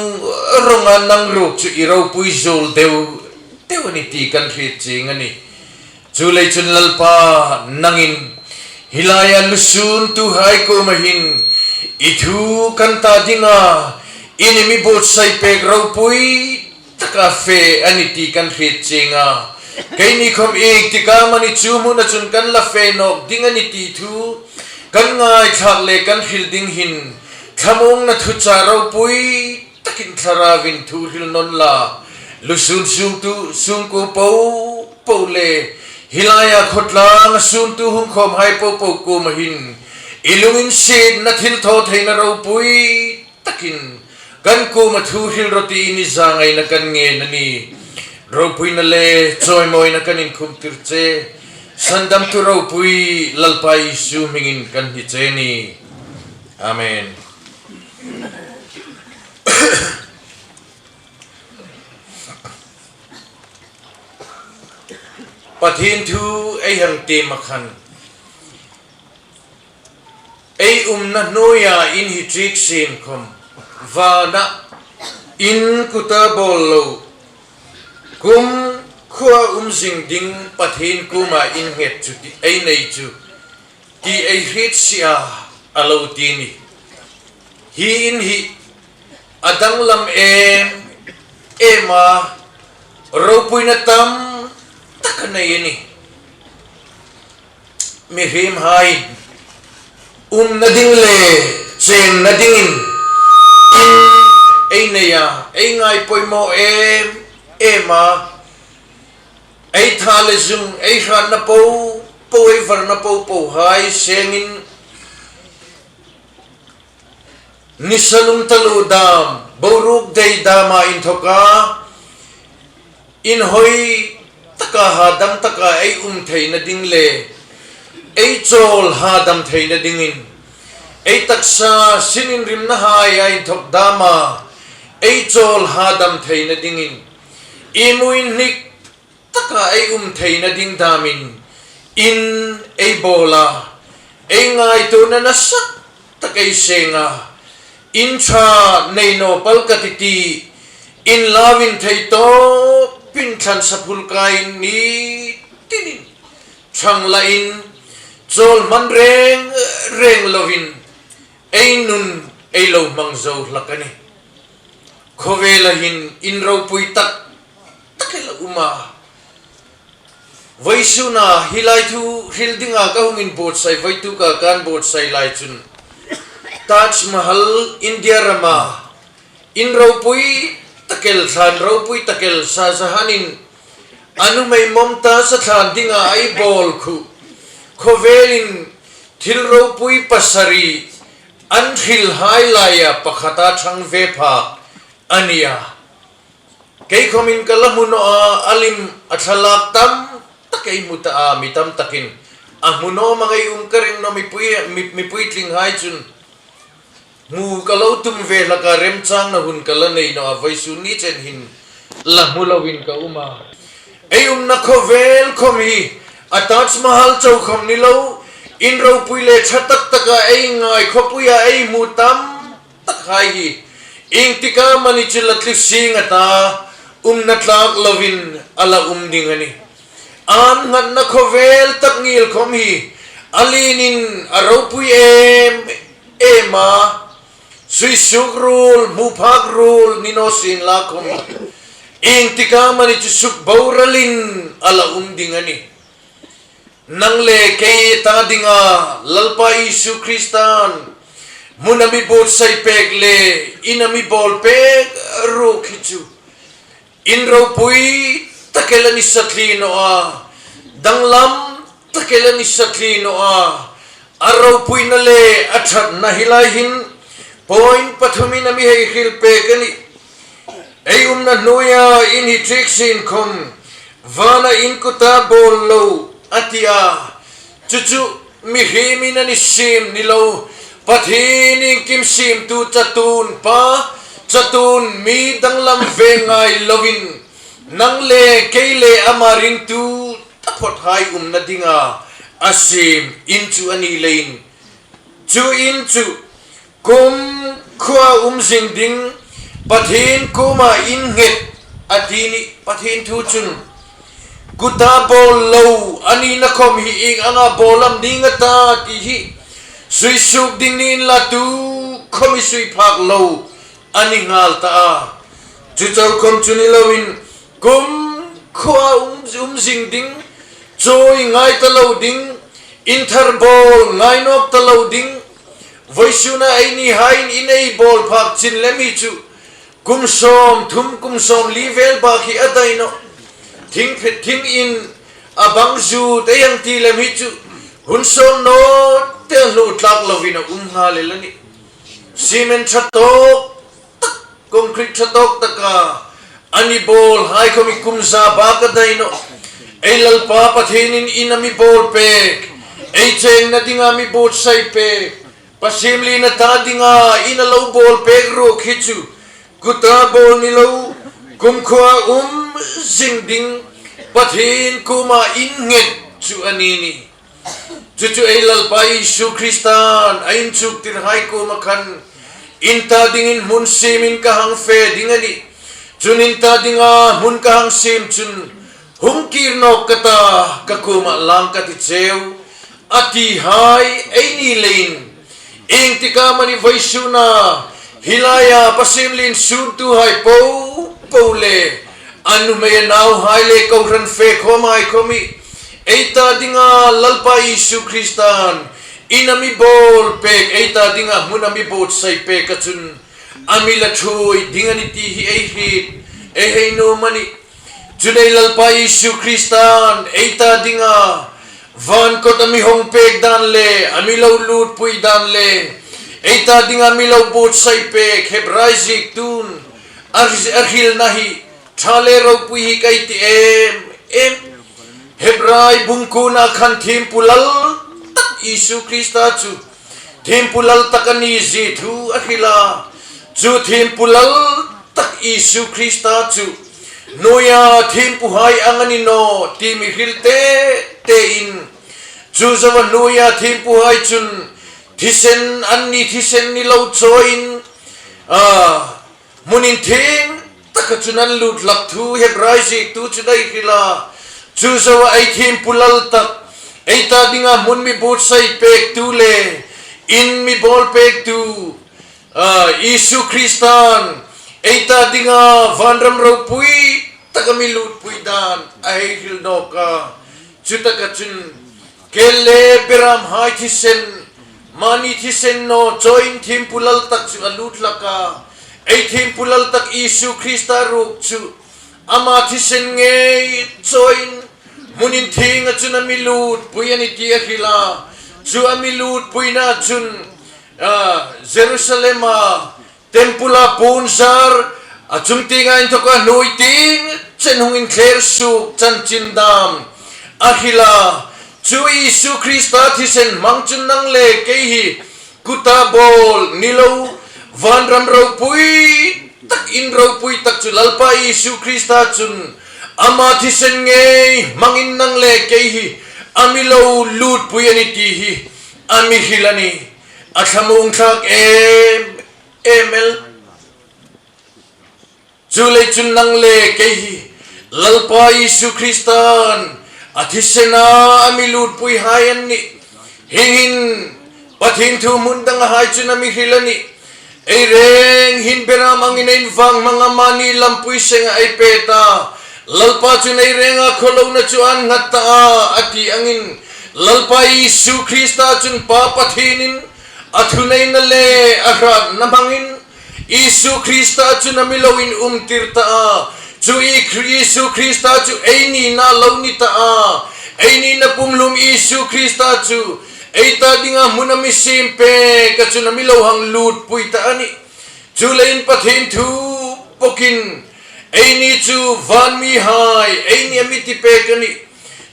rawnga nang ruok chu i ropui zuol deu deu a ni ti kan hriet chieng a nih. Chuleiin chun Lalpa nangin hi laia lusuntuhai kuoma hin i thu kan ta dinga in i mi buotsai pek ropui taka fe a ni ti kan hriet chieng a. Keini khom iengtik amani chu hmuna chun kan la fe nawk ding a ni ti thu kan ngaithlak le kan hril ding hin thlamuongna thuchah ropui takin Thlarauvin thu hril nawn la. Lusun sungtu sungkuo po po le hi laia khawtlang suntu hung khawmhai po po kuoma hin i lunginsietna thilthawtheina ropui takin kan kuoma thu hril rawh tiin i zangaina kan ngen a nih. Ropuina le chawimawina kan inkhum tir che. Sandamtu ropui Lalpa Isu hmingin kan hni che a nih. Amen. Pathien thu ei hang tiem a khan ei umna hnuoia in hi ṭiek sien khom vana in kuta bawl lo kumkhuoa um zing ding Pathien kuoma in nghet chu ti ei nei chu ti ei hriet si a, a lo ti a nih. Hi in hi a danglam em em a, ropuina tam tak a nei a nih. Mihriemhai umna ding le chengna dingin in ei nei a, ei ngai poimaw em em a, ei tha le zung, ei hratna po po, ei varna po pohai sengin nisa lum taluo dam, boruok dei dama inthoka inhawi taka hadam taka ei um theina ding le ei chawl hadam theina dingin, ei taksa sininrimnahaia inthok dama ei chawl hadam theina dingin, imu inhnik taka ei um theina ding damin in ei bawl a, ei ngaituona nasa tak ei seng a, in ṭha nei naw pal ka tih ti Inlauin thei tawpin thlan saphul kaiin ni tinin ṭhang lain chawl hman reng reng loin ei nun ei lo hmang zo hlak a nih. Khawvela hin in ropui tak tak el a um a. Vawisuna hi lai thu hril dinga ka hung inbuotsai, vawituk a kan buotsai lai chun Taj Mahal India rama in ropui tak el, thlan ropui tak el Shah Jahan-in a nuhmei Mumtaz-a thlan dinga a bawl khu, khawvelin thil ropui pasari an hril hai laia pakhata ṭhang ve phak a nih a. Kei khawmin ka la hmu naw a, a lim a thlalak tam tak ei hmu ta a, mi tam takin a hmu naw mang ei um ka ring naw, mipui, mi, mi puitling hai chun hmu ka lo tum ve hlak a, remchangna hun ka la nei naw a, vawisun ni chen hin la hmu loin ka um a. Ei umna khawvel khawm hi a Taj Mahal chau khawm ni lo, in ropui le ṭha tak taka ei ngai khawpuia ei hmu tam tak hai hi ieng tika mani chu la tlu sing a ta, umna tlak loin a la um ding a nih. An nghatna khawvel tak ngil khawm hi a lienin a ropui em em a, suisuk ruol, hmu phak ruol ni naw sien la khawm, ieng tika mani chu sukboralin a la um ding a nih. Nang le kei ta dinga Lalpa Isu Kristan hmun a mi buotsai pek le in a mi bawl pek ruok hi chu in ropui tak el a ni satlier naw a, danglam tak el a ni satlier naw a, a ropuina le a ṭhatna hi lai hin point pathumin a mi hei hril pek a nih. Ei umna hnuoia in hi ṭhik sien khawm, vana in kuta bawl lo a ti a. Chu chu mihriemin a ni siem ni lo, Pathien iengkim siemtu chatuon pa, chatuon mi danglam ve ngai loin, nang le kei le ama ringtu taphawt hai umna dinga a siem in chu a ni leiin, chu in chu kumkhuoa um zing ding, Pathien kuoma in nghet a ti a nih. Pathien thu chun kuta bawl lo a nina khawm hi ieng anga bawl am ning a ta ti hi suisuk ding ni inla tu khawm i sui phak lo a ni nghal ta a. Chu chau khawm chu ni loin kumkhuoa um, um zing ding, chawi ngai ta lo ding, inthar bawl ngai nawk ta lo ding. Vawisuna eini haiin in ei bawl phak chin lem hi chu kum sawmthum, kum sawmli vel bak hi a dai nawh. Thing phet thing in a bang zut ei hang ti lem hi chu hun sawt naw te hlu tlak loin a um nghal el a nih. Cement ṭha tawk tak, concrete ṭha tawk taka a ni bawl hai khawm hi kum za bak a dai nawh. Ei Lalpa Pathienin in a mi bawl pek, ei chengna dinga mi buotsai pek, Pathien lien a ta dinga in a lo bawl pek ruok hi chu kuta bawl ni lo, kumkhuoa um zing ding, Pathien kuoma in nghet chu a ni a nih. Chu chu ei Lalpa Isu Kristan a inchuktirhai kuoma khan, in ta dingin hmun siemin ka hang fe ding a nih. Chun in ta dinga hmun ka hang siem chun hung kir nawk ka ta, ka kuoma lang ka ti cheu, a ti hai ei ni leiin, ieng tika mani vawisuna hi laia Pathien lien suntuhai popo le a nuhmei a nauhai le kohran fe khawmhai khawm hi ei ta dinga Lalpa Isu Kristan in a mi bawl pek, ei ta dinga hmun a mi buotsai peka chun a mi la ṭhuoi ding a nih ti hi ei hriet, ei hei nuom a nih. Chun ei Lalpa Isu Kristan ei ta dinga van kot a mi hawng pek dan le a mi lo lutpui dan le ei ta dinga mi lo buotsai pek, Hebrai ziektuin a, a hrilna hi ṭha le ropui hi ka ti em em. Hebrai bung kuona khan thiempu lal tak Isu Krista chu thiempu lal tak a ni zie thu a hril a. Chu thiempu lal tak Isu Krista chu hnuoia thiempuhai ang a ni naw ti mi hril tete in, chu zoa hnuoia thiempuhai chun thisen an ni, thisen ni lo chawin, a, hmun inthieng taka chun an lut hlak thu Hebrai ziektu chun a hril a. Chu zoa ei thiempu lal tak, ei ta dinga hmun mi buotsai pektu le in mi bawl pektu, a, Isu Kristan ei ta dinga vanram ropui taka mi lutpui dan a hei hril nawk a. Chutaka chun kel le beramhai thisen, mani thisen naw chawin thiempu lal tak chu a lut hlak a. Ei thiempu lal tak Isu Krista ruok chu ama thisen ngei chawin hmun inthienga chun a mi lutpui a nih ti a hril a. Chu a mi lutpuina chun, a, Jerusalema temple-a puon zar, a chung tienga inthoka hnuoi tieng chen hung inthler suok chanchin dam a hril a. Chu Isu Krista thisen hmang chun nang le kei hi kuta bawl ni lo, vanram ropui tak, in ropui tak chu Lalpa Isu Krista chun ama thisen ngei hmangin nang le kei hi a mi lo lutpui a nih ti hi a mi hril a nih. A thlamuong thlak em em el. Chuleiin chun nang le kei hi Lalpa Isu Kristan a thisena a mi lutpuihai an nih. Hieng hin Pathien thu hmun dangahai chun a mi hril a nih. Ei reng hin beram angin ei vang hmanga mani lampui senga ei pet a. Lalpa chun ei renga khawhlona chu a'n nghat ta a, a ti angin, Lalpa Isu Krista chun Pa Pathienin a thuneina le a hratna hmangin Isu Krista chun a mi lo inumtir ta a. Chu i Kri-, Isu Krista chu ei nina lo ni ta a. Ei nina pumhlum Isu Krista chu ei ta dinga hmun a mi siem pek a chun a mi lo hang lutpui ta a nih. Chuleiin Pathien thu bawkin eini chu van mihai ei ni a mi ti pek a nih.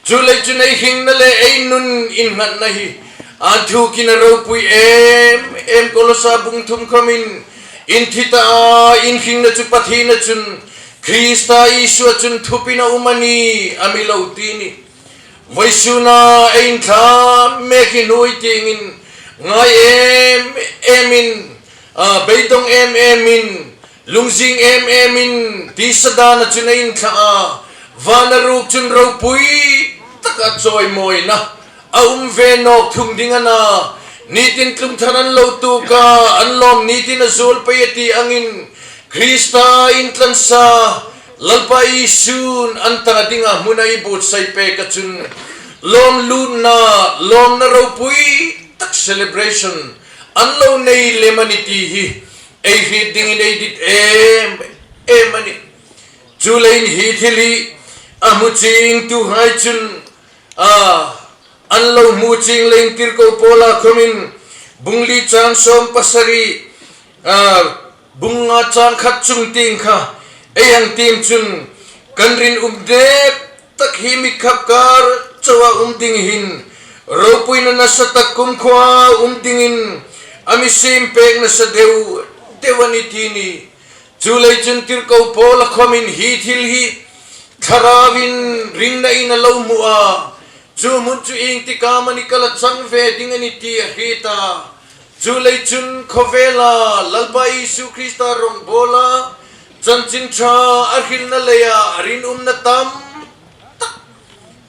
Chuleiin chun ei hringna le ei nun innghatna hi a'n thukin a ropui em em. Kolosa bung thum khawmin, in thi ta a, in hringna chu Pathien a chun, Krista Isua chun thupin a um a nih, a mi lo ti a nih. Vawisuna ei inthla mek hi hnuoi tiengin ngai em emin, a, beidong em emin, lungzing em emin, tisa dana chun ei inthla a, vana ruok chun ropui taka chawimawina a um ve nawk thung ding a na. Nitin tlung thar an lo tuok a, an lawm nitin a zuol pei a ti angin, Krista intlansa Lalpa Isun an ta dinga hmun a ei buotsai pek a chun, lawm lutna, lawmna ropui tak celebration an lo nei lem a nih ti hi ei hriet dingin ei dit em em a nih. Chuleiin hi thil hi a hmu chiengtuhai chun, a, an lo hmu chieng leiin Tirko Paula khawmin bung li chang sawm pasari, a, bung nga chang khat chung tieng kha ei hang tiem chun, kan rinum dep tak hi mit khap kar chauha um ding hin, ropuina nasa tak kumkhuoa um dingin a mi siem pek nasa deu deu a nih ti a nih. Chuleiin chun Tirko Paula khawmin hi thil hi Thlarauin ringnain a lo hmu a. Chu hmun chu ieng tik am a ni kha la chang ve ding a nih ti a hriet a. Chuleiin chun khawvela Lalpa Isu Krista rongbawla chanchin ṭha a hrilna leia a rinumna tam tak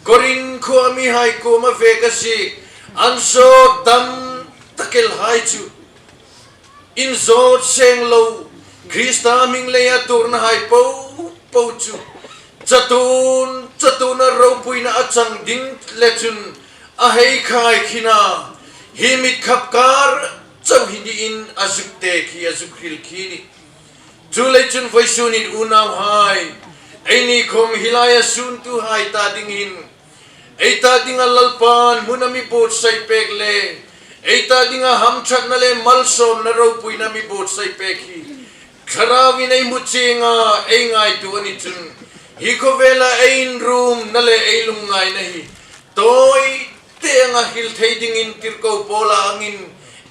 Korinth khuoa mihai kuoma ve ka si, an zawt dam tak elhai chu, inzawt seng lo, Krista hming leia tuornahai po po chu chatuon chatuona ropuina a chang ding le chun a hei khai khin a, hi mit khap kar chau hi niin a zuk tek hi, a zuk hril khi a nih. Chuleiin chun vawisunin unauhai, eini khawm hi laia suntuhai ta dingin, ei ta dinga Lalpan hmun a mi buotsai pek le ei ta dinga hamṭhatna le malsawmna ropuina mi buotsai pek hi Thlarauin ei hmu chienga ei ngaituo a ni chun, hi khawvela ei inrumna le ei lungngaina hi tawi te anga hril thei dingin Tirko Paula angin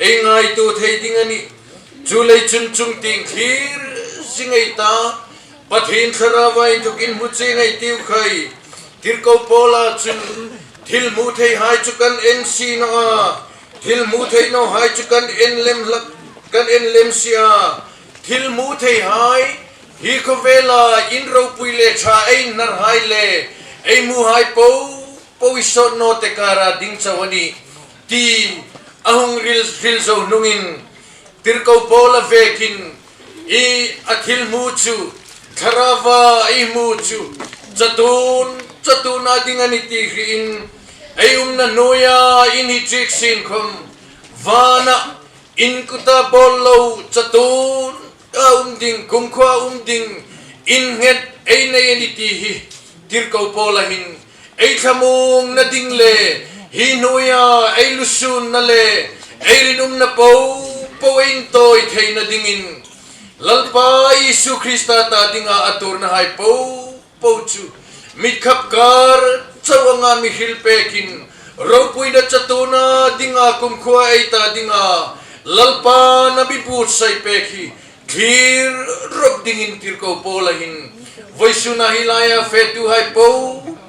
ei ngaituo thei ding a nih. Chuleiin chun chungtieng thlir zing ei ta, Pathien Thlarauin thukin hmu chieng ei tiu khai. Tirko Paula chun thil hmu theihai chu kan en si naw a, thil hmu thei nawhai chu kan en lem hlak, kan en lem si a. Thil hmu theihai Hi khawvela in ropui le ṭha ei narhai le ei muhai po po i sawt naw te kara ding chau a nih ti a hung hril, hril zo hnungin, Tirko Paula vekin i a thil hmu chu, Thlaraua i hmu chu, chatuon, chatuona ding a nih ti hriin, ei umna hnuoia in hi chieng sin khom, vana in kuta bawl lo, chatuona um ding, kumkhuoa um ding, in nghet ei nei a nih ti hi, Tirko Paula hin ei thlamuongna ding le, hi hnuoia ei lusunna le, ei rinumna po po ei intawi theina dingin, Lalpa Isu Krista ta dinga a tuornahai po po chu, mitkhap kar chau anga mi hril pekin, ropuina chatuona dinga kumkhuoa ei ta dinga, Lalpan a mi buotsai pek hi, thlir rawp dingin Tirko Paula hin, vawisuna hi laia fetuhai po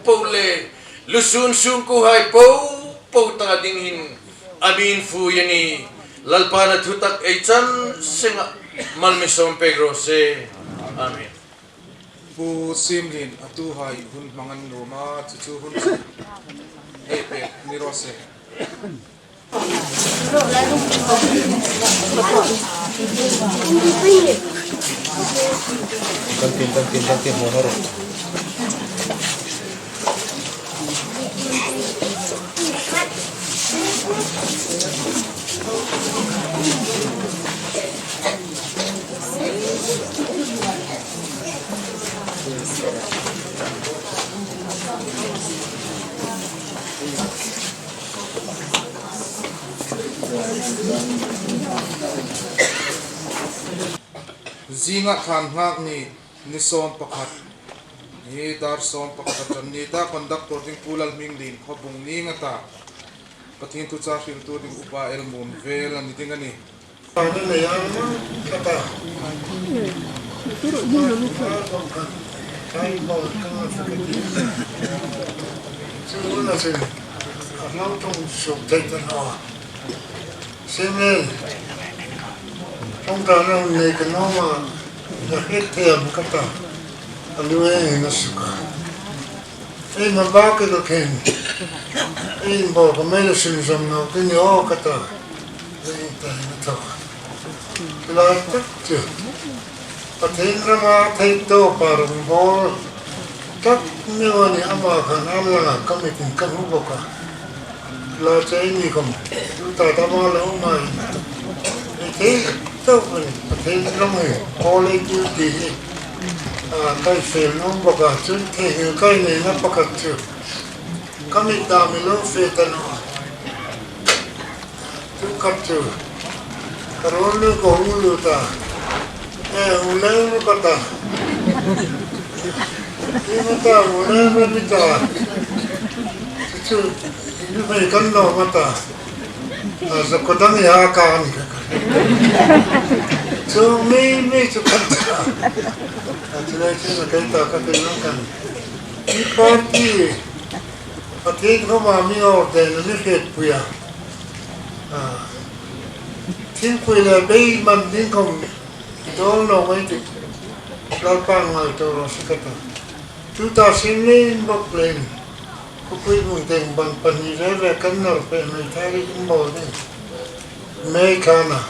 po le, lusun sungkuohai po po ta ding hin, a mi infui a nih. Lalpan a thutak ei chan senga mal mi sawm pek raw se. Amen. Pu Simlien a tuhai hun hmang an nuom a, chu chu hun chu ei pek ni raw se. Kan tin, kan tin, kan tin, mo noro. Zinga thlan nghak ni, ni sawm pakhat, ni dar sawm pakhat a ṭan ni ta, conductor ding Pu Lalhminglien Khawbung ni nga ta, Pathien thuchah hriltu ding Upa Elmum Vel a ni ding a nih. Ṭan a nei a, ka ta. Ṭan bawk ka ta. Chu la sin. A hlau ṭawng suk thei ta naw. Simlien. Ṭawngṭaina nei ka nuom a. Ka hriet thei am ka ta. A lu e na suk a. Ei ma ba ke ka khen. Ei bo ka mei la sin zam naw ke ni aw ka ta. Ei ta na thaw. Tla tak chu. Pathien rama thei tawpa rawng bawl tak mi a ni, ama khan an langa ka mitin ka hmu bawk a. Tla chu ei ni khom. Tuta ta ma lo ma in. Ei thei tawk a ni. Pathien rawng hi. Bawl ei tiu ti hi. A, kai fel nuom bawk a. Chun thei hi kai nei na pakhat chu. Ka mit dam mi lo fe ta naw. Tu khat chu. Ka ruol nu ka hung lut a. E, hung leng ru ka ta. Ei ma ta, hung leng ru mi ta. Chu chu, ni hmei kan lo ma ta. A, za ko dang ya ka ni ka. Chu mi, mi chu kan ta. A, chu lai chu na kai ta ka pe nang kan. Ni party. Pathien khoma mi ordain a mi hrietpui a. A, thingpui le bei man ding khom dawl naw ei tih. Lalpan ngaituo raw se ka ta. Tuta sin lem bawk leiin. Khawpui bung teng bang pahni ve ve kan nawr pei meithai in bawl ding. Mei khan a.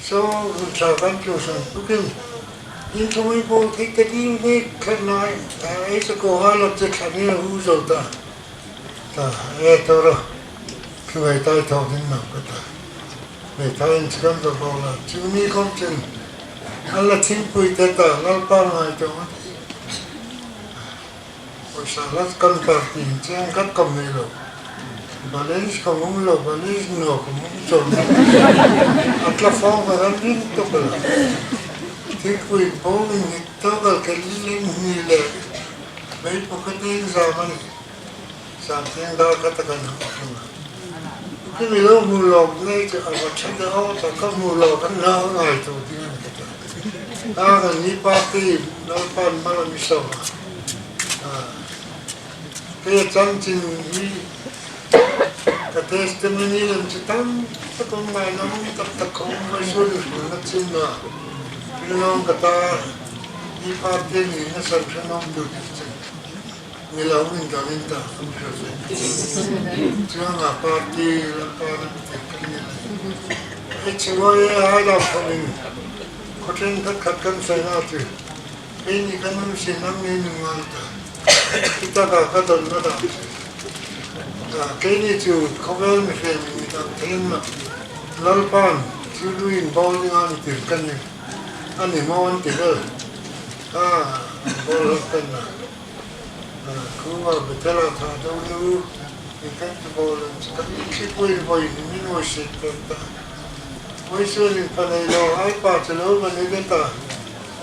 Saw hun ṭha kan tlu san pukin. In thawmei bo thei ta ding ni khan nai. Ta ei sa ko ha lak che khan ni hu zo ta. Ta e to ro. Khi wei tai thaw ding nau ka ta. Wei tai in chi kan zo bo la. Chu ni khom chen. An la thingpui te ta Lalpa ngaituo. Pawisa la kan party in cheng khat khom nei lo. Balance khom um lo, balance naw khom um chawm. A tla fawng ka ran ring tawk a la. Thingpui bo in ni tawk a, ke li ling ni le. Bei po ka ding za man. Sam thing dar ka ta kan hmu. Khi mi lo hmu lawk nei chu a va ṭha de aw ta ka hmu lawk an la ngaituo ding a ni ka ta. A kan ni party Lalpan mal a mi saw a. A. Kei chanchin hi ka testimony lem chu tam tak um ngai nawk tak tak um ngai suol na chin na. Pi nawng ka ta. Party ni na san khan om du ti chen. Ni lo min da min da kum kha se. Chuong a party la pa na te kan ni. E chi wo ye ai la pa min. Ko chen khat khat kan sai na ti. Ei ni kan min sin nam ni ni ngal ta. Kita ka ka don na da. Ka ke ni chu ko vel mi fe mi da. Chen na. Lalpan chu lu in bol ni ngal ti kan ni. Ani mo an ti vel. A, bol kan na. A, kuwa Bethela ta do nu. Ni kan ti bol an kan ni ki pui pui ni mi no shi kan ta. Pui su ni pa nei lo, ai pa che lo ma ni kan ta.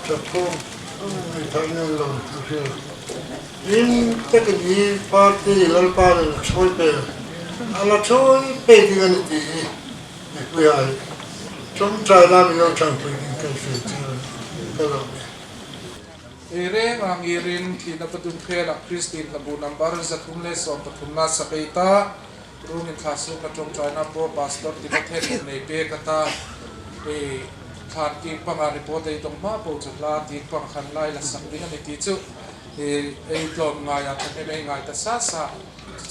Chak ko. Ni ta ni lo tu shi. Nin ta kan ni party Lalpa le choi pe. Ala choi pe ti kan ti. Ni pui ai. Chom chai la mi lo chang pui ni kan shi. Ka lo. Ei reng ang irin thina pathum khela Christian Hlabu number zathum le sawm pathumna sak ei ta. Ruong inthla suokna ṭawngṭaina Pro Pastor Timothy nei pek a ta. Ei thlan tieng panga report ei dong hma po chu hla tieng pang khan lai la sak ding a ni ti chu. Ei, ei tlawmngai a ṭhahnem ei ngai ta sa sa.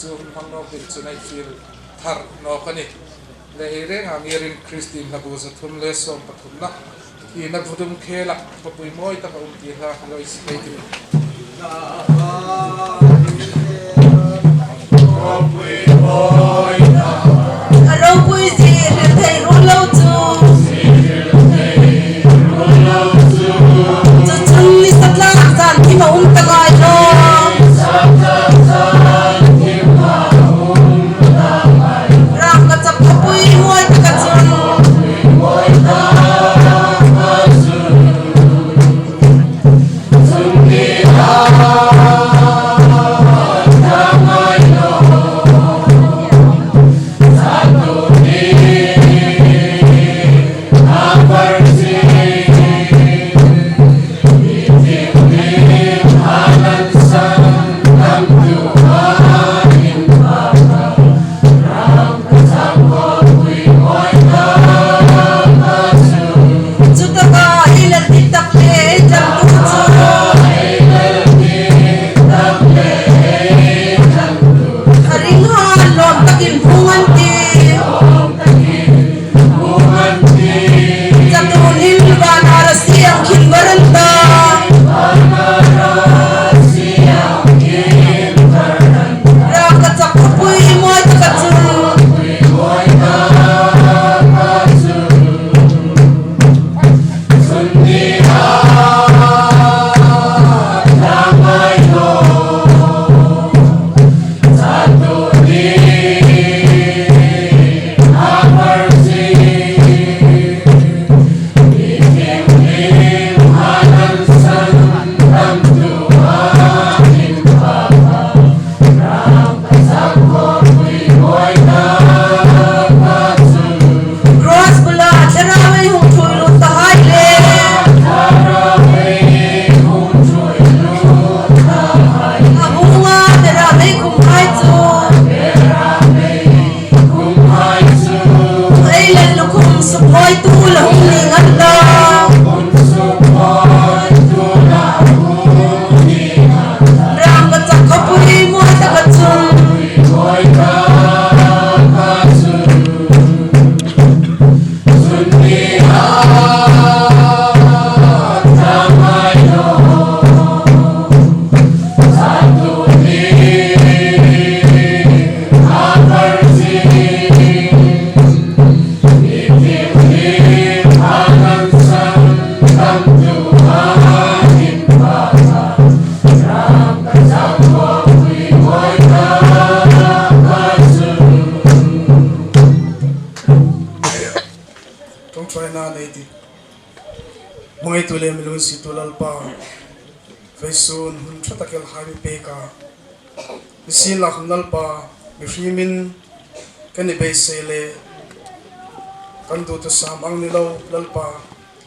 Chu hmang nawk ding chun ei fiel thar nawk a nih. Le ei reng ang irin Christian Hlabu zathum le sawm pathumna. Thina pathum khela, papui mawi taka um ti hla ka lo insiet thei ti. A ropui zie hril thei ruol lo chu. Chu chun ni satlang zan thim a um ta ngai lo. Rangkachak khawpui mawi taka chun. Chutaka ei lal dik tak le ei ṭantu chu. A ring han lawm takin hung an ti. Chatuon hin van arasi ang khin var an ta. Rangkachak khawpui mawi taka chun. Cross bula, Thlarau ei hung ṭhuoi lut ta hai le. A hunga Thlarau ei khum hai chu. Ei lal lukhum sukmawitu la hung ni ngat la. Rangkachak khawpui mawi taka chun. Ṭawngṭaina nei ti. Hmangaitu le mi lunginsiettu Lalpa. Vawisun hun ṭha tak el hai mi pek a. Nisienlakhawm Lalpa, mihriemin kan ni beisei le kan duthusam ang ni lo Lalpa.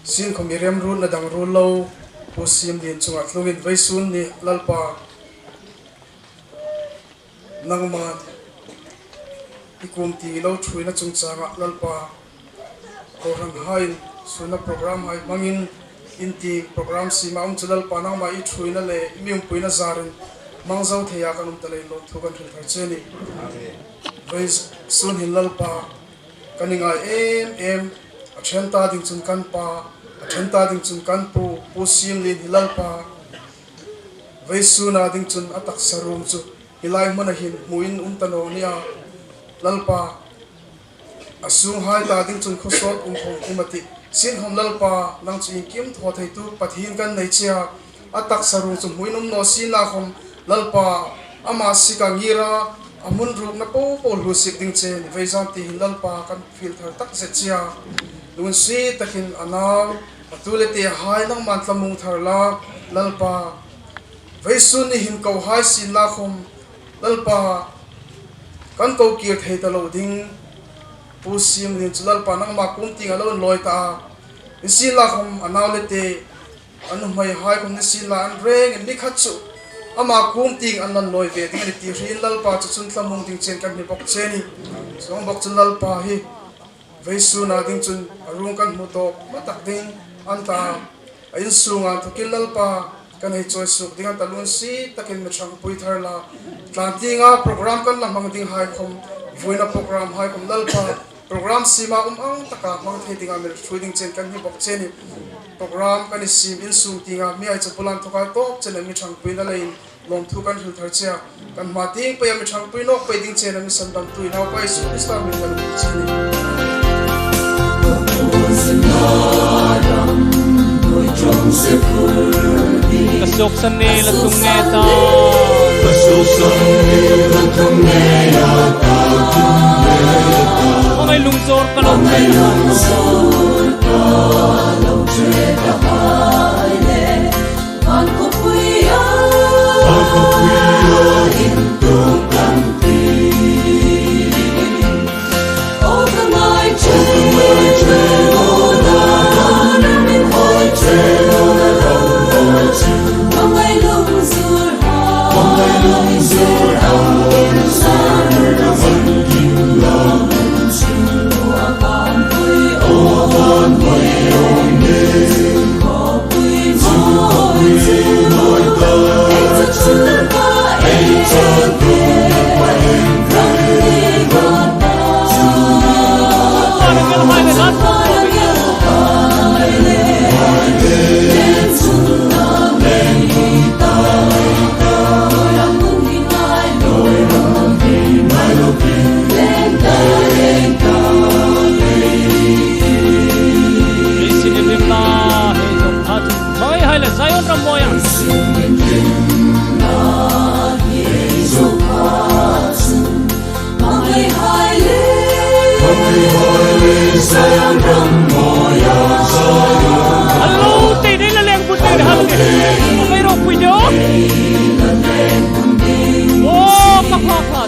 Sienkhawm i remruotna dang ruol lo, Pu Siemlien chunga tlungin vawisun ni Lalpa. Nangma i kum tieng i lo ṭhuoina chungchanga Lalpa. Kohranhaiin, sunna program hai hmangin, Inti program siema um chu Lalpa nangma i ṭhuoina le i mi umpuina zarin hmang zo theia kan um ta leiin lawmthu kan hril thar che a nih. Vawisun hin Lalpa kan i ngai em em, a ṭhen ta ding chun kan pa, a ṭhen ta ding chun kan pu, Pu Siemlien hi Lalpa, vawisuna ding chun a taksa ruong chu hi lai hmuna hin hmuin um ta naw nia. Lalpa, a sunghai ta ding chun khawsawt um khawm um a tih. Sienkhawm Lalpa, nang chu iengkim thaw theitu Pathien kan nei che a, a taksa ruong chu hmuin um naw sienla khawm, Lalpa, ama sika ngira a hmun rukna popo hluo sik ding chein vei zan ti hin Lalpa kan fiel thar takzet che a. Lunginsiet takin a nau, a tu le tehai nangman thlamuong thar la, Lalpa, vawisun ni hin ko hai sienla khawm, Lalpa, kan ko kir thei ta lo ding, Pu Siemlien chu Lalpa nangma kuom tieng a lo inlawi ta a. Nisienla khawm a nau le te, a nuhmeihai khawm nisienla an rengin ni khat chu ama kuom tieng an lo inlawi ve ding a nih ti hriin Lalpa chu chun thlamuong ding chein kan hni bawk che a nih. Chuong bawk chun Lalpa hi vawisuna ding chun a ruong kan hmu tawk hma tak ding a ni ta. A insunga inthokin Lalpa kan hei chawi suok ding a ni ta, lunginsiet takin mi ṭhangpui thar la. Tlan tienga program kan la hmang dinghai khawm, vuina programhai khawm Lalpa, program siema um ang taka hmang thei dinga mi ṭhuoi ding chein kan hni bawk che a nih. Program kan i siem insung tienga mi ei chu pulan thawkai tawp chen a mi ṭhangpuina leiin lawmthu kan hril thar che a. Kan hma tieng peia mi ṭhangpui nawk pei ding chein a mi sandamtu i Naupa Isu Krista hmingin kan hni che a nih. Ka suoksan ni la tung nge ta. Ka suoksan ni la tung nge ta. Hmangai lungzawr ka lo che ta. Hello, te nei la leng bul te, hello, te. Mai ro pui de o. O, ka pha pha.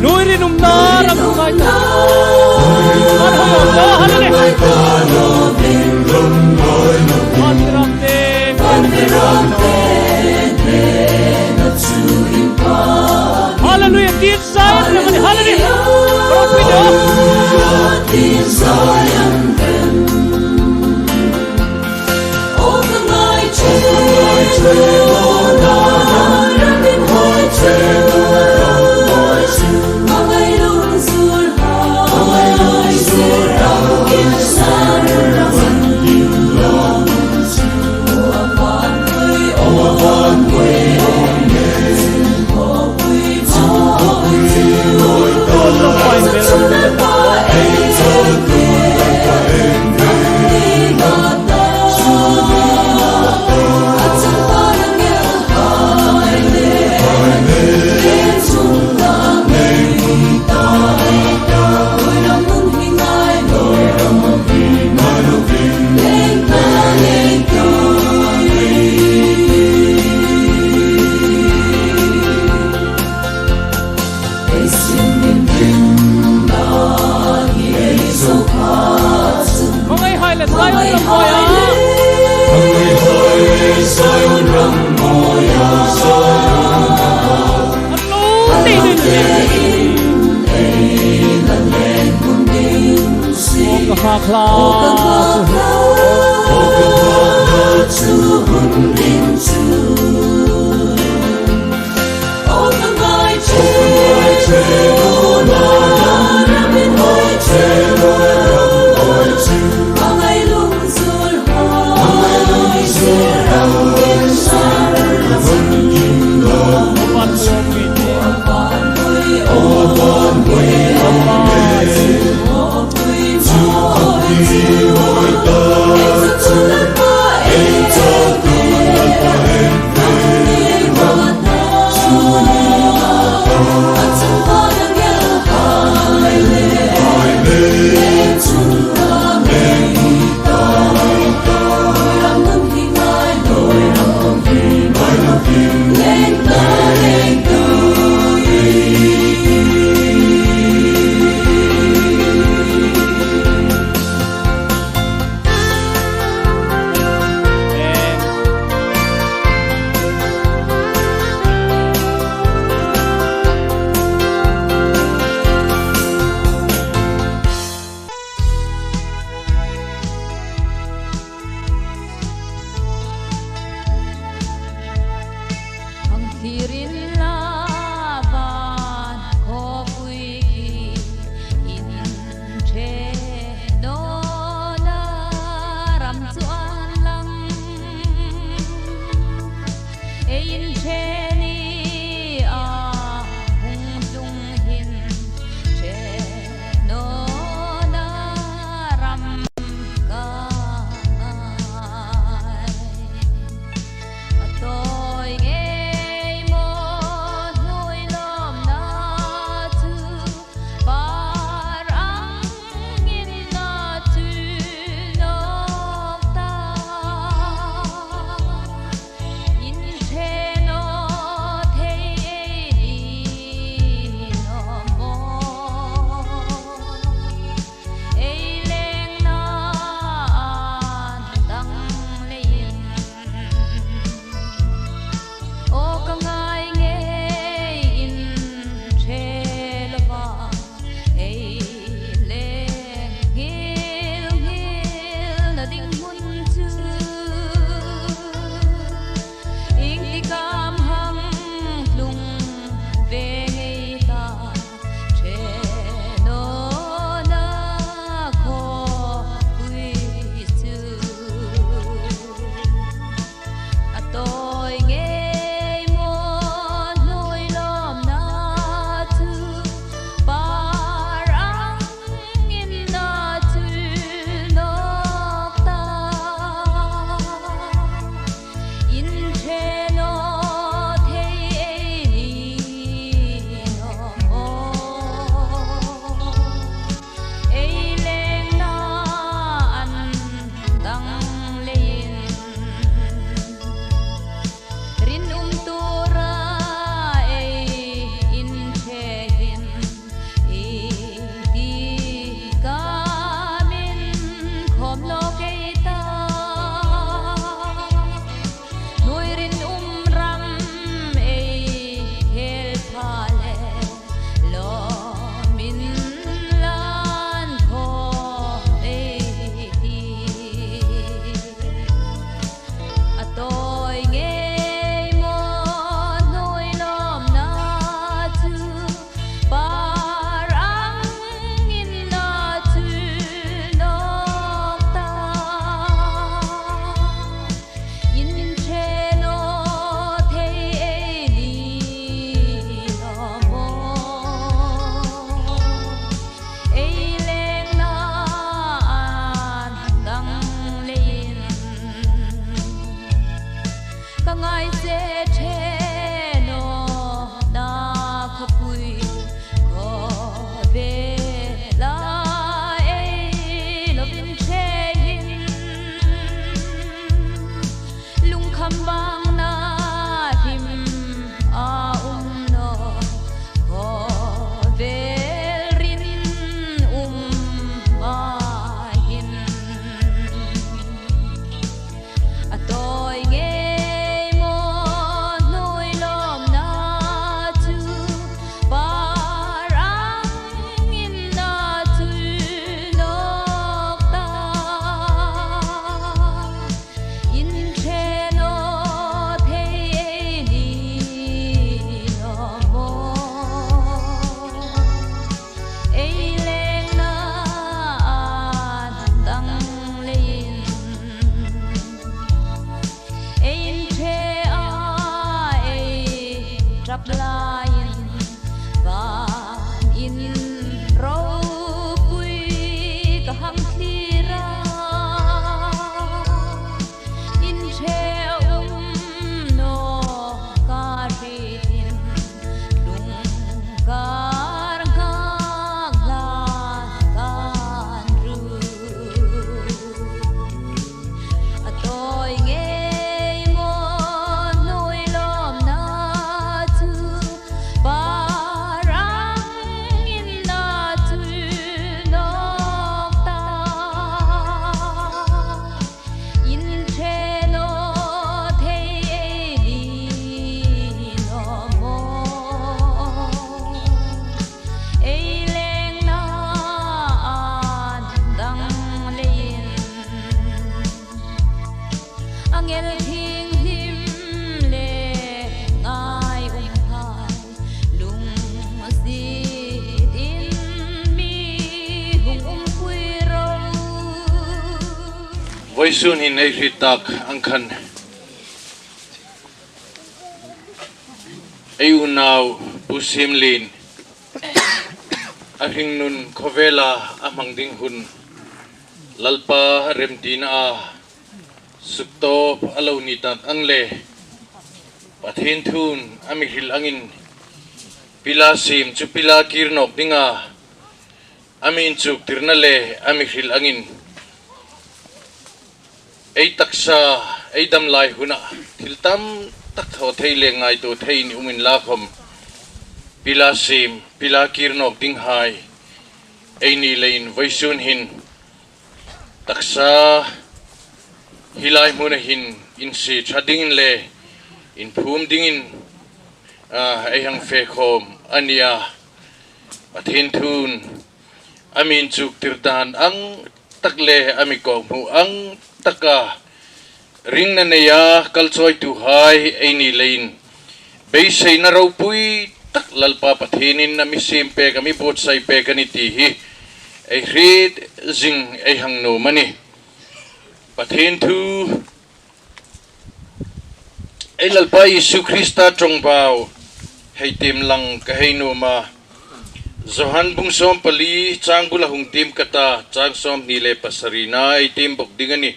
Nuirin umna ram kai ta. Hallelujah. Hallelujah. Hallelujah. Hmangaihai le Zion ram mawi a. Hmangaihai le Zion ram mawi a. An lo tei ding le. Aw ka hla hla chu. Aw ka hla hla chu hun ding chu. Hang thirin la van khawpui khi in ṭhe nawna ram chu an lang. Ei in ṭhe ni a hung tlung hin ṭhe nawna ram ka ngai. A tawi ngei maw hnuoi lawmna chu par angin a tul nawk ta. In ṭhe naw thei ei ni naw maw? Ei lengna an dang leiin. Aw ka ngai ngeiin ṭhe lova ei leng nghil nghilna ding hmun chu iengtik am hang tlung ve ngei ta. Ṭhe nawna khawpui chu a tawi ngei maw hnuoi lawmna chu par angin a tul nawk ta. In ṭhe naw thei ei ni naw maw? Ei lengna an dang leiin rinum tura ei in ṭhe hin iengtik am inkhawm nawk ei ta. Hnuoi rinum Che ṭhe nawna khawpui khawvela ei lo vin ṭhe hin, lungkham vangna hrim a um naw khawvel rinum a hin. A tawi ngei maw hnuoi lawmna chu, par angin a chul nawk ta. In ṭhe naw thei ei ni naw maw? Ei lengna an dang leiin, ei in ṭhe a ei ṭap laiin, van in ropui ka hang thlir a. In ṭhe um naw ka hriet hin, lung kar nghak hlan kan ru. A tawi ngei maw hnuoi lawmna chu, par angin a chul nawk ta. In ṭhe naw thei ei ni naw maw? Ei lengna an dang leiin, angel thienghlim le ngai um hai, lungsiet in mi hung umpui ro. Vawisun hin ei hriet tak ang khan, ei unau Pu Siemlien, a hringnun khawvela a hmang ding hun, Lalpa remtina a suktawp a lo ni tak ang le, Pathien thuin a mi hril angin, pila siem chu pila kir nawk dinga a mi inchuktirna le a mi hril angin, ei taksa, ei dam lai huna thil tam tak thaw thei le ngaituo thei ni um inla khawm, pila siem, pila kir nawk dinghai ei ni leiin vawisun hin taksa hi lai hmuna hin insie ṭha dingin le inphum dingin, a, ei hang fe khawm a nia. Pathien thuin a mi inchuktir dan ang tak le a mi kawkhmu ang taka ringna neia kal chawituhai ei ni leiin, beiseina ropui tak Lalpa Pathienin a mi siem pek, a mi buotsai pek a nih ti hi ei hriet zing ei hang nuom a nih. Pathien thu, ei Lalpa Isu Krista ṭawngbau hei tiem lang ka hei nuom a. Johan bung sawmpali chang bula hung tiem ka ta, chang sawmhni le pasarina ei tiem bawk ding a nih.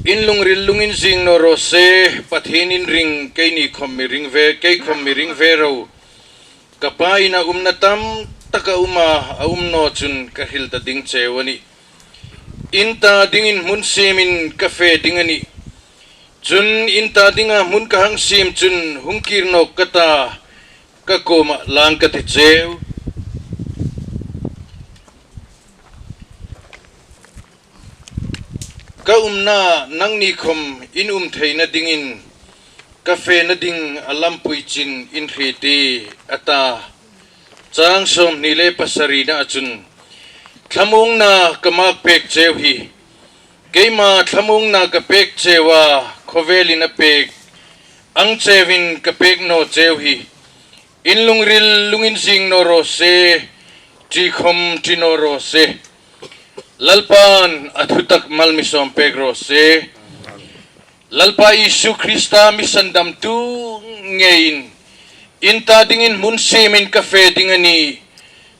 In lungril lungin zing naw raw se, Pathienin ring, keini khawm mi ring ve, kei khawm mi ring ve ro. Ka Pa ina umna tam tak a um a, a um naw chun ka hril ta ding cheu a nih. In ta dingin hmun siemin ka fe ding a nih. Chun in ta dinga hmun ka hang siem chun hung kir nawk ka ta, ka kuoma lang ka ti cheu. Ka umna nangni khawm in um theina dingin ka fena ding a lampui chin in hriet ie, a ta. Chang sawmhni le pasarina a chun, thlamuongna ka mak pek cheu hi, keima thlamuongna ka pek cheu a, khawvelin a pek ang cheuvin ka pek naw cheu hi, in lungril lungin zing naw raw se, ṭi khawm ṭi naw raw se. Lalpan a thutak mal mi sawm pek raw se. Lalpa Isu Krista mi sandamtu ngeiin, in ta dingin hmun siemin ka fe ding a nih.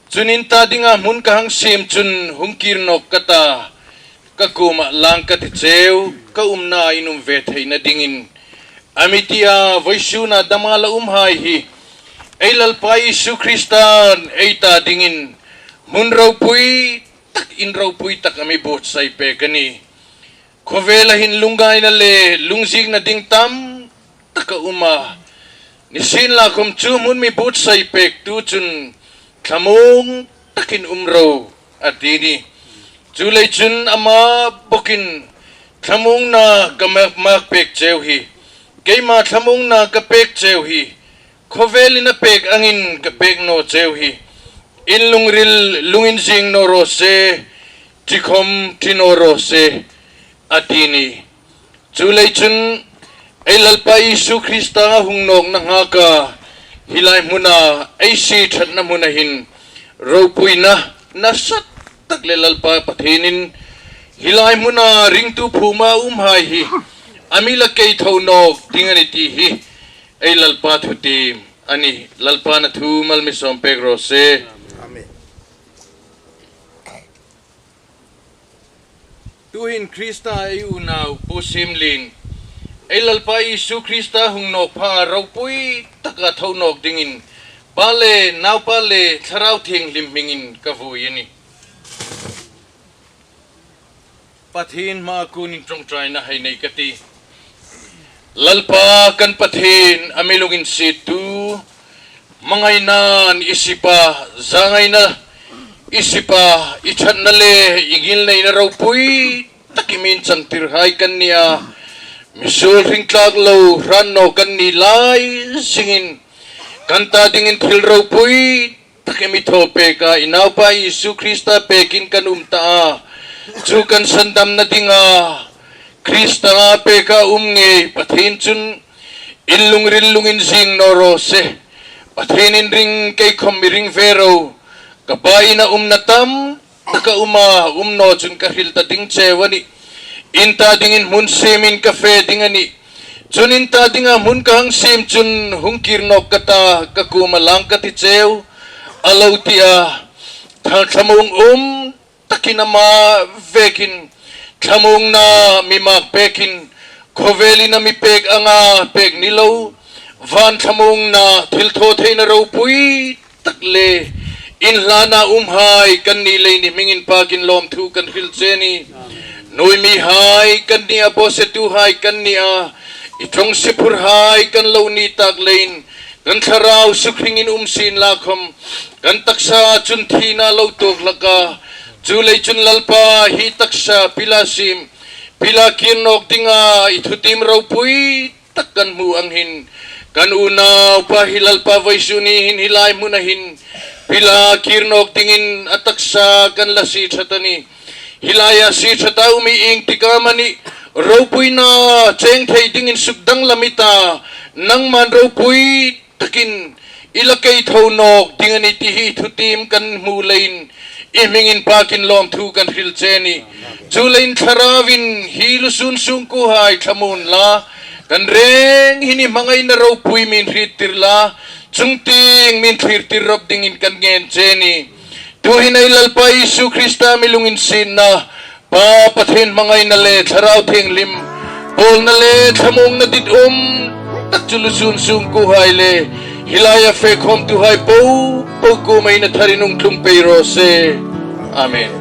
Chun in ta dinga hmun ka hang siem chun hung kir nawk ka ta, ka kuoma lang ka ti cheu. ka umna in um ve theina dingin, a mi tia vawisuna dama la umhai hi ei Lalpa Isu Kristan ei ta dingin hmun ropui tak, in ropui tak a mi buotsai pek a nih. Khawvela hin lungngaina le lungzingna ding tam tak a um a, nisienlakhawm chu hmun mi buotsai pektu chun thlamuong takin um ro, a ti a nih. Chuleiin chun ama bawkin thlamuongna ka mak, mak pek cheu hi, keima thlamuongna ka pek cheu hi, khawvelin a pek angin ka pek naw cheu hi, in lungril lunginzing naw raw se, ṭi khawm ṭi naw raw se, a ti a nih. Chuleiin chun ei Lalpa Isu Krista hung nawkna nghaka hi lai hmuna ei sie ṭhatna hmuna hin ropuina nasa tak le Lalpa Pathienin hi lai hmuna ringtu phuma umhai hi a mi la kei tho nawk ding a nih ti hi ei Lalpa thutiem a nih. Lalpan a thu mal mi sawm pek raw se. Amen. Tuhin Krista ei unau Pu Siemlien, ei Lalpa Isu Krista hung nawk pha ropui taka tho nawk dingin Pa le Naupa le Thlarau Thienghlim hmingin ka vui a nih. Pathien hmaa kunin ṭawngṭaina hei nei ka tih. Lalpa kan Pathien, a mi lunginsiettu, hmangainain i sip a, zangainain i sip a, i ṭhatna le i ngilneina ropui tak i mi inchangtirhai kan ni a, misuol hring tlak lo hran naw kan ni lai zingin, kan ta dingin thil ropui tak i mi thaw pek a, i Naupa Isu Krista pekin kan um ta a, chu kan sandamna dinga Krista peka um ngei Pathien chun in lungril lunginzing naw raw se. Pathien in ring, kei khawm mi ring ve ro. Ka Pa ina umna tam tak a um a, um naw chun ka hril ta ding cheu a nih. In ta dingin hmun siemin ka fe ding a nih. Chun in ta dinga hmun ka hang siem chun hung kir nawk ka ta, ka kuoma lang ka ti cheu, a lo ti a. Thal thlamuong um takin ama vekin thlamuongna mi mak pekin, khawvelin a mi pek anga pek ni lo, van thlamuongna thilthawtheina ropui tak le inhlana umhai kan ni leiin i hmingin pakin lawmthu kan hril che a nih. Nuoi mihai kan ni a, bawsetuhai kan ni a, i ṭawngsie phurhai kan lo ni tak leiin kan thlarau sukhringin um sienlakhawm, kan taksa chun thina lo tuok hlak a. Chuleiin chun Lalpa, hi taksa pila siem, pila kir nawk dinga i thutiem ropui tak kan hmu ang hin, kan unaupa hi Lalpa vawisun ni hin hi lai hmuna hin pila kir nawk dingin a taksa kan la sie ṭhat a nih. Hi laia sie ṭhata um i ieng tik amanih ropuina cheng thei dingin sukdanglam i ta, nangman ropui takin i la kei tho nawk ding a nih ti hi thutiem kan hmu leiin i hmingin pakin lawmthu kan hril che a nih. Chuleiin Thlarauvin hi lusun sungkuohai thlamuon la, kan reng hin i hmangaina ropui mi inhriettir la, chungtieng mi inthlirtir rawp dingin kan ngen che a nih. Tuhin ei Lalpa Isu Krista mi lunginsietna, Pa Pathien hmangaina le Thlarau Thienghlim pawlna le thlamuongna ditum tak chu lusun sungkuohai le hi laia fe khawmtuhai po po kuoma hin a tharin hung tlung pei raw se. Amen.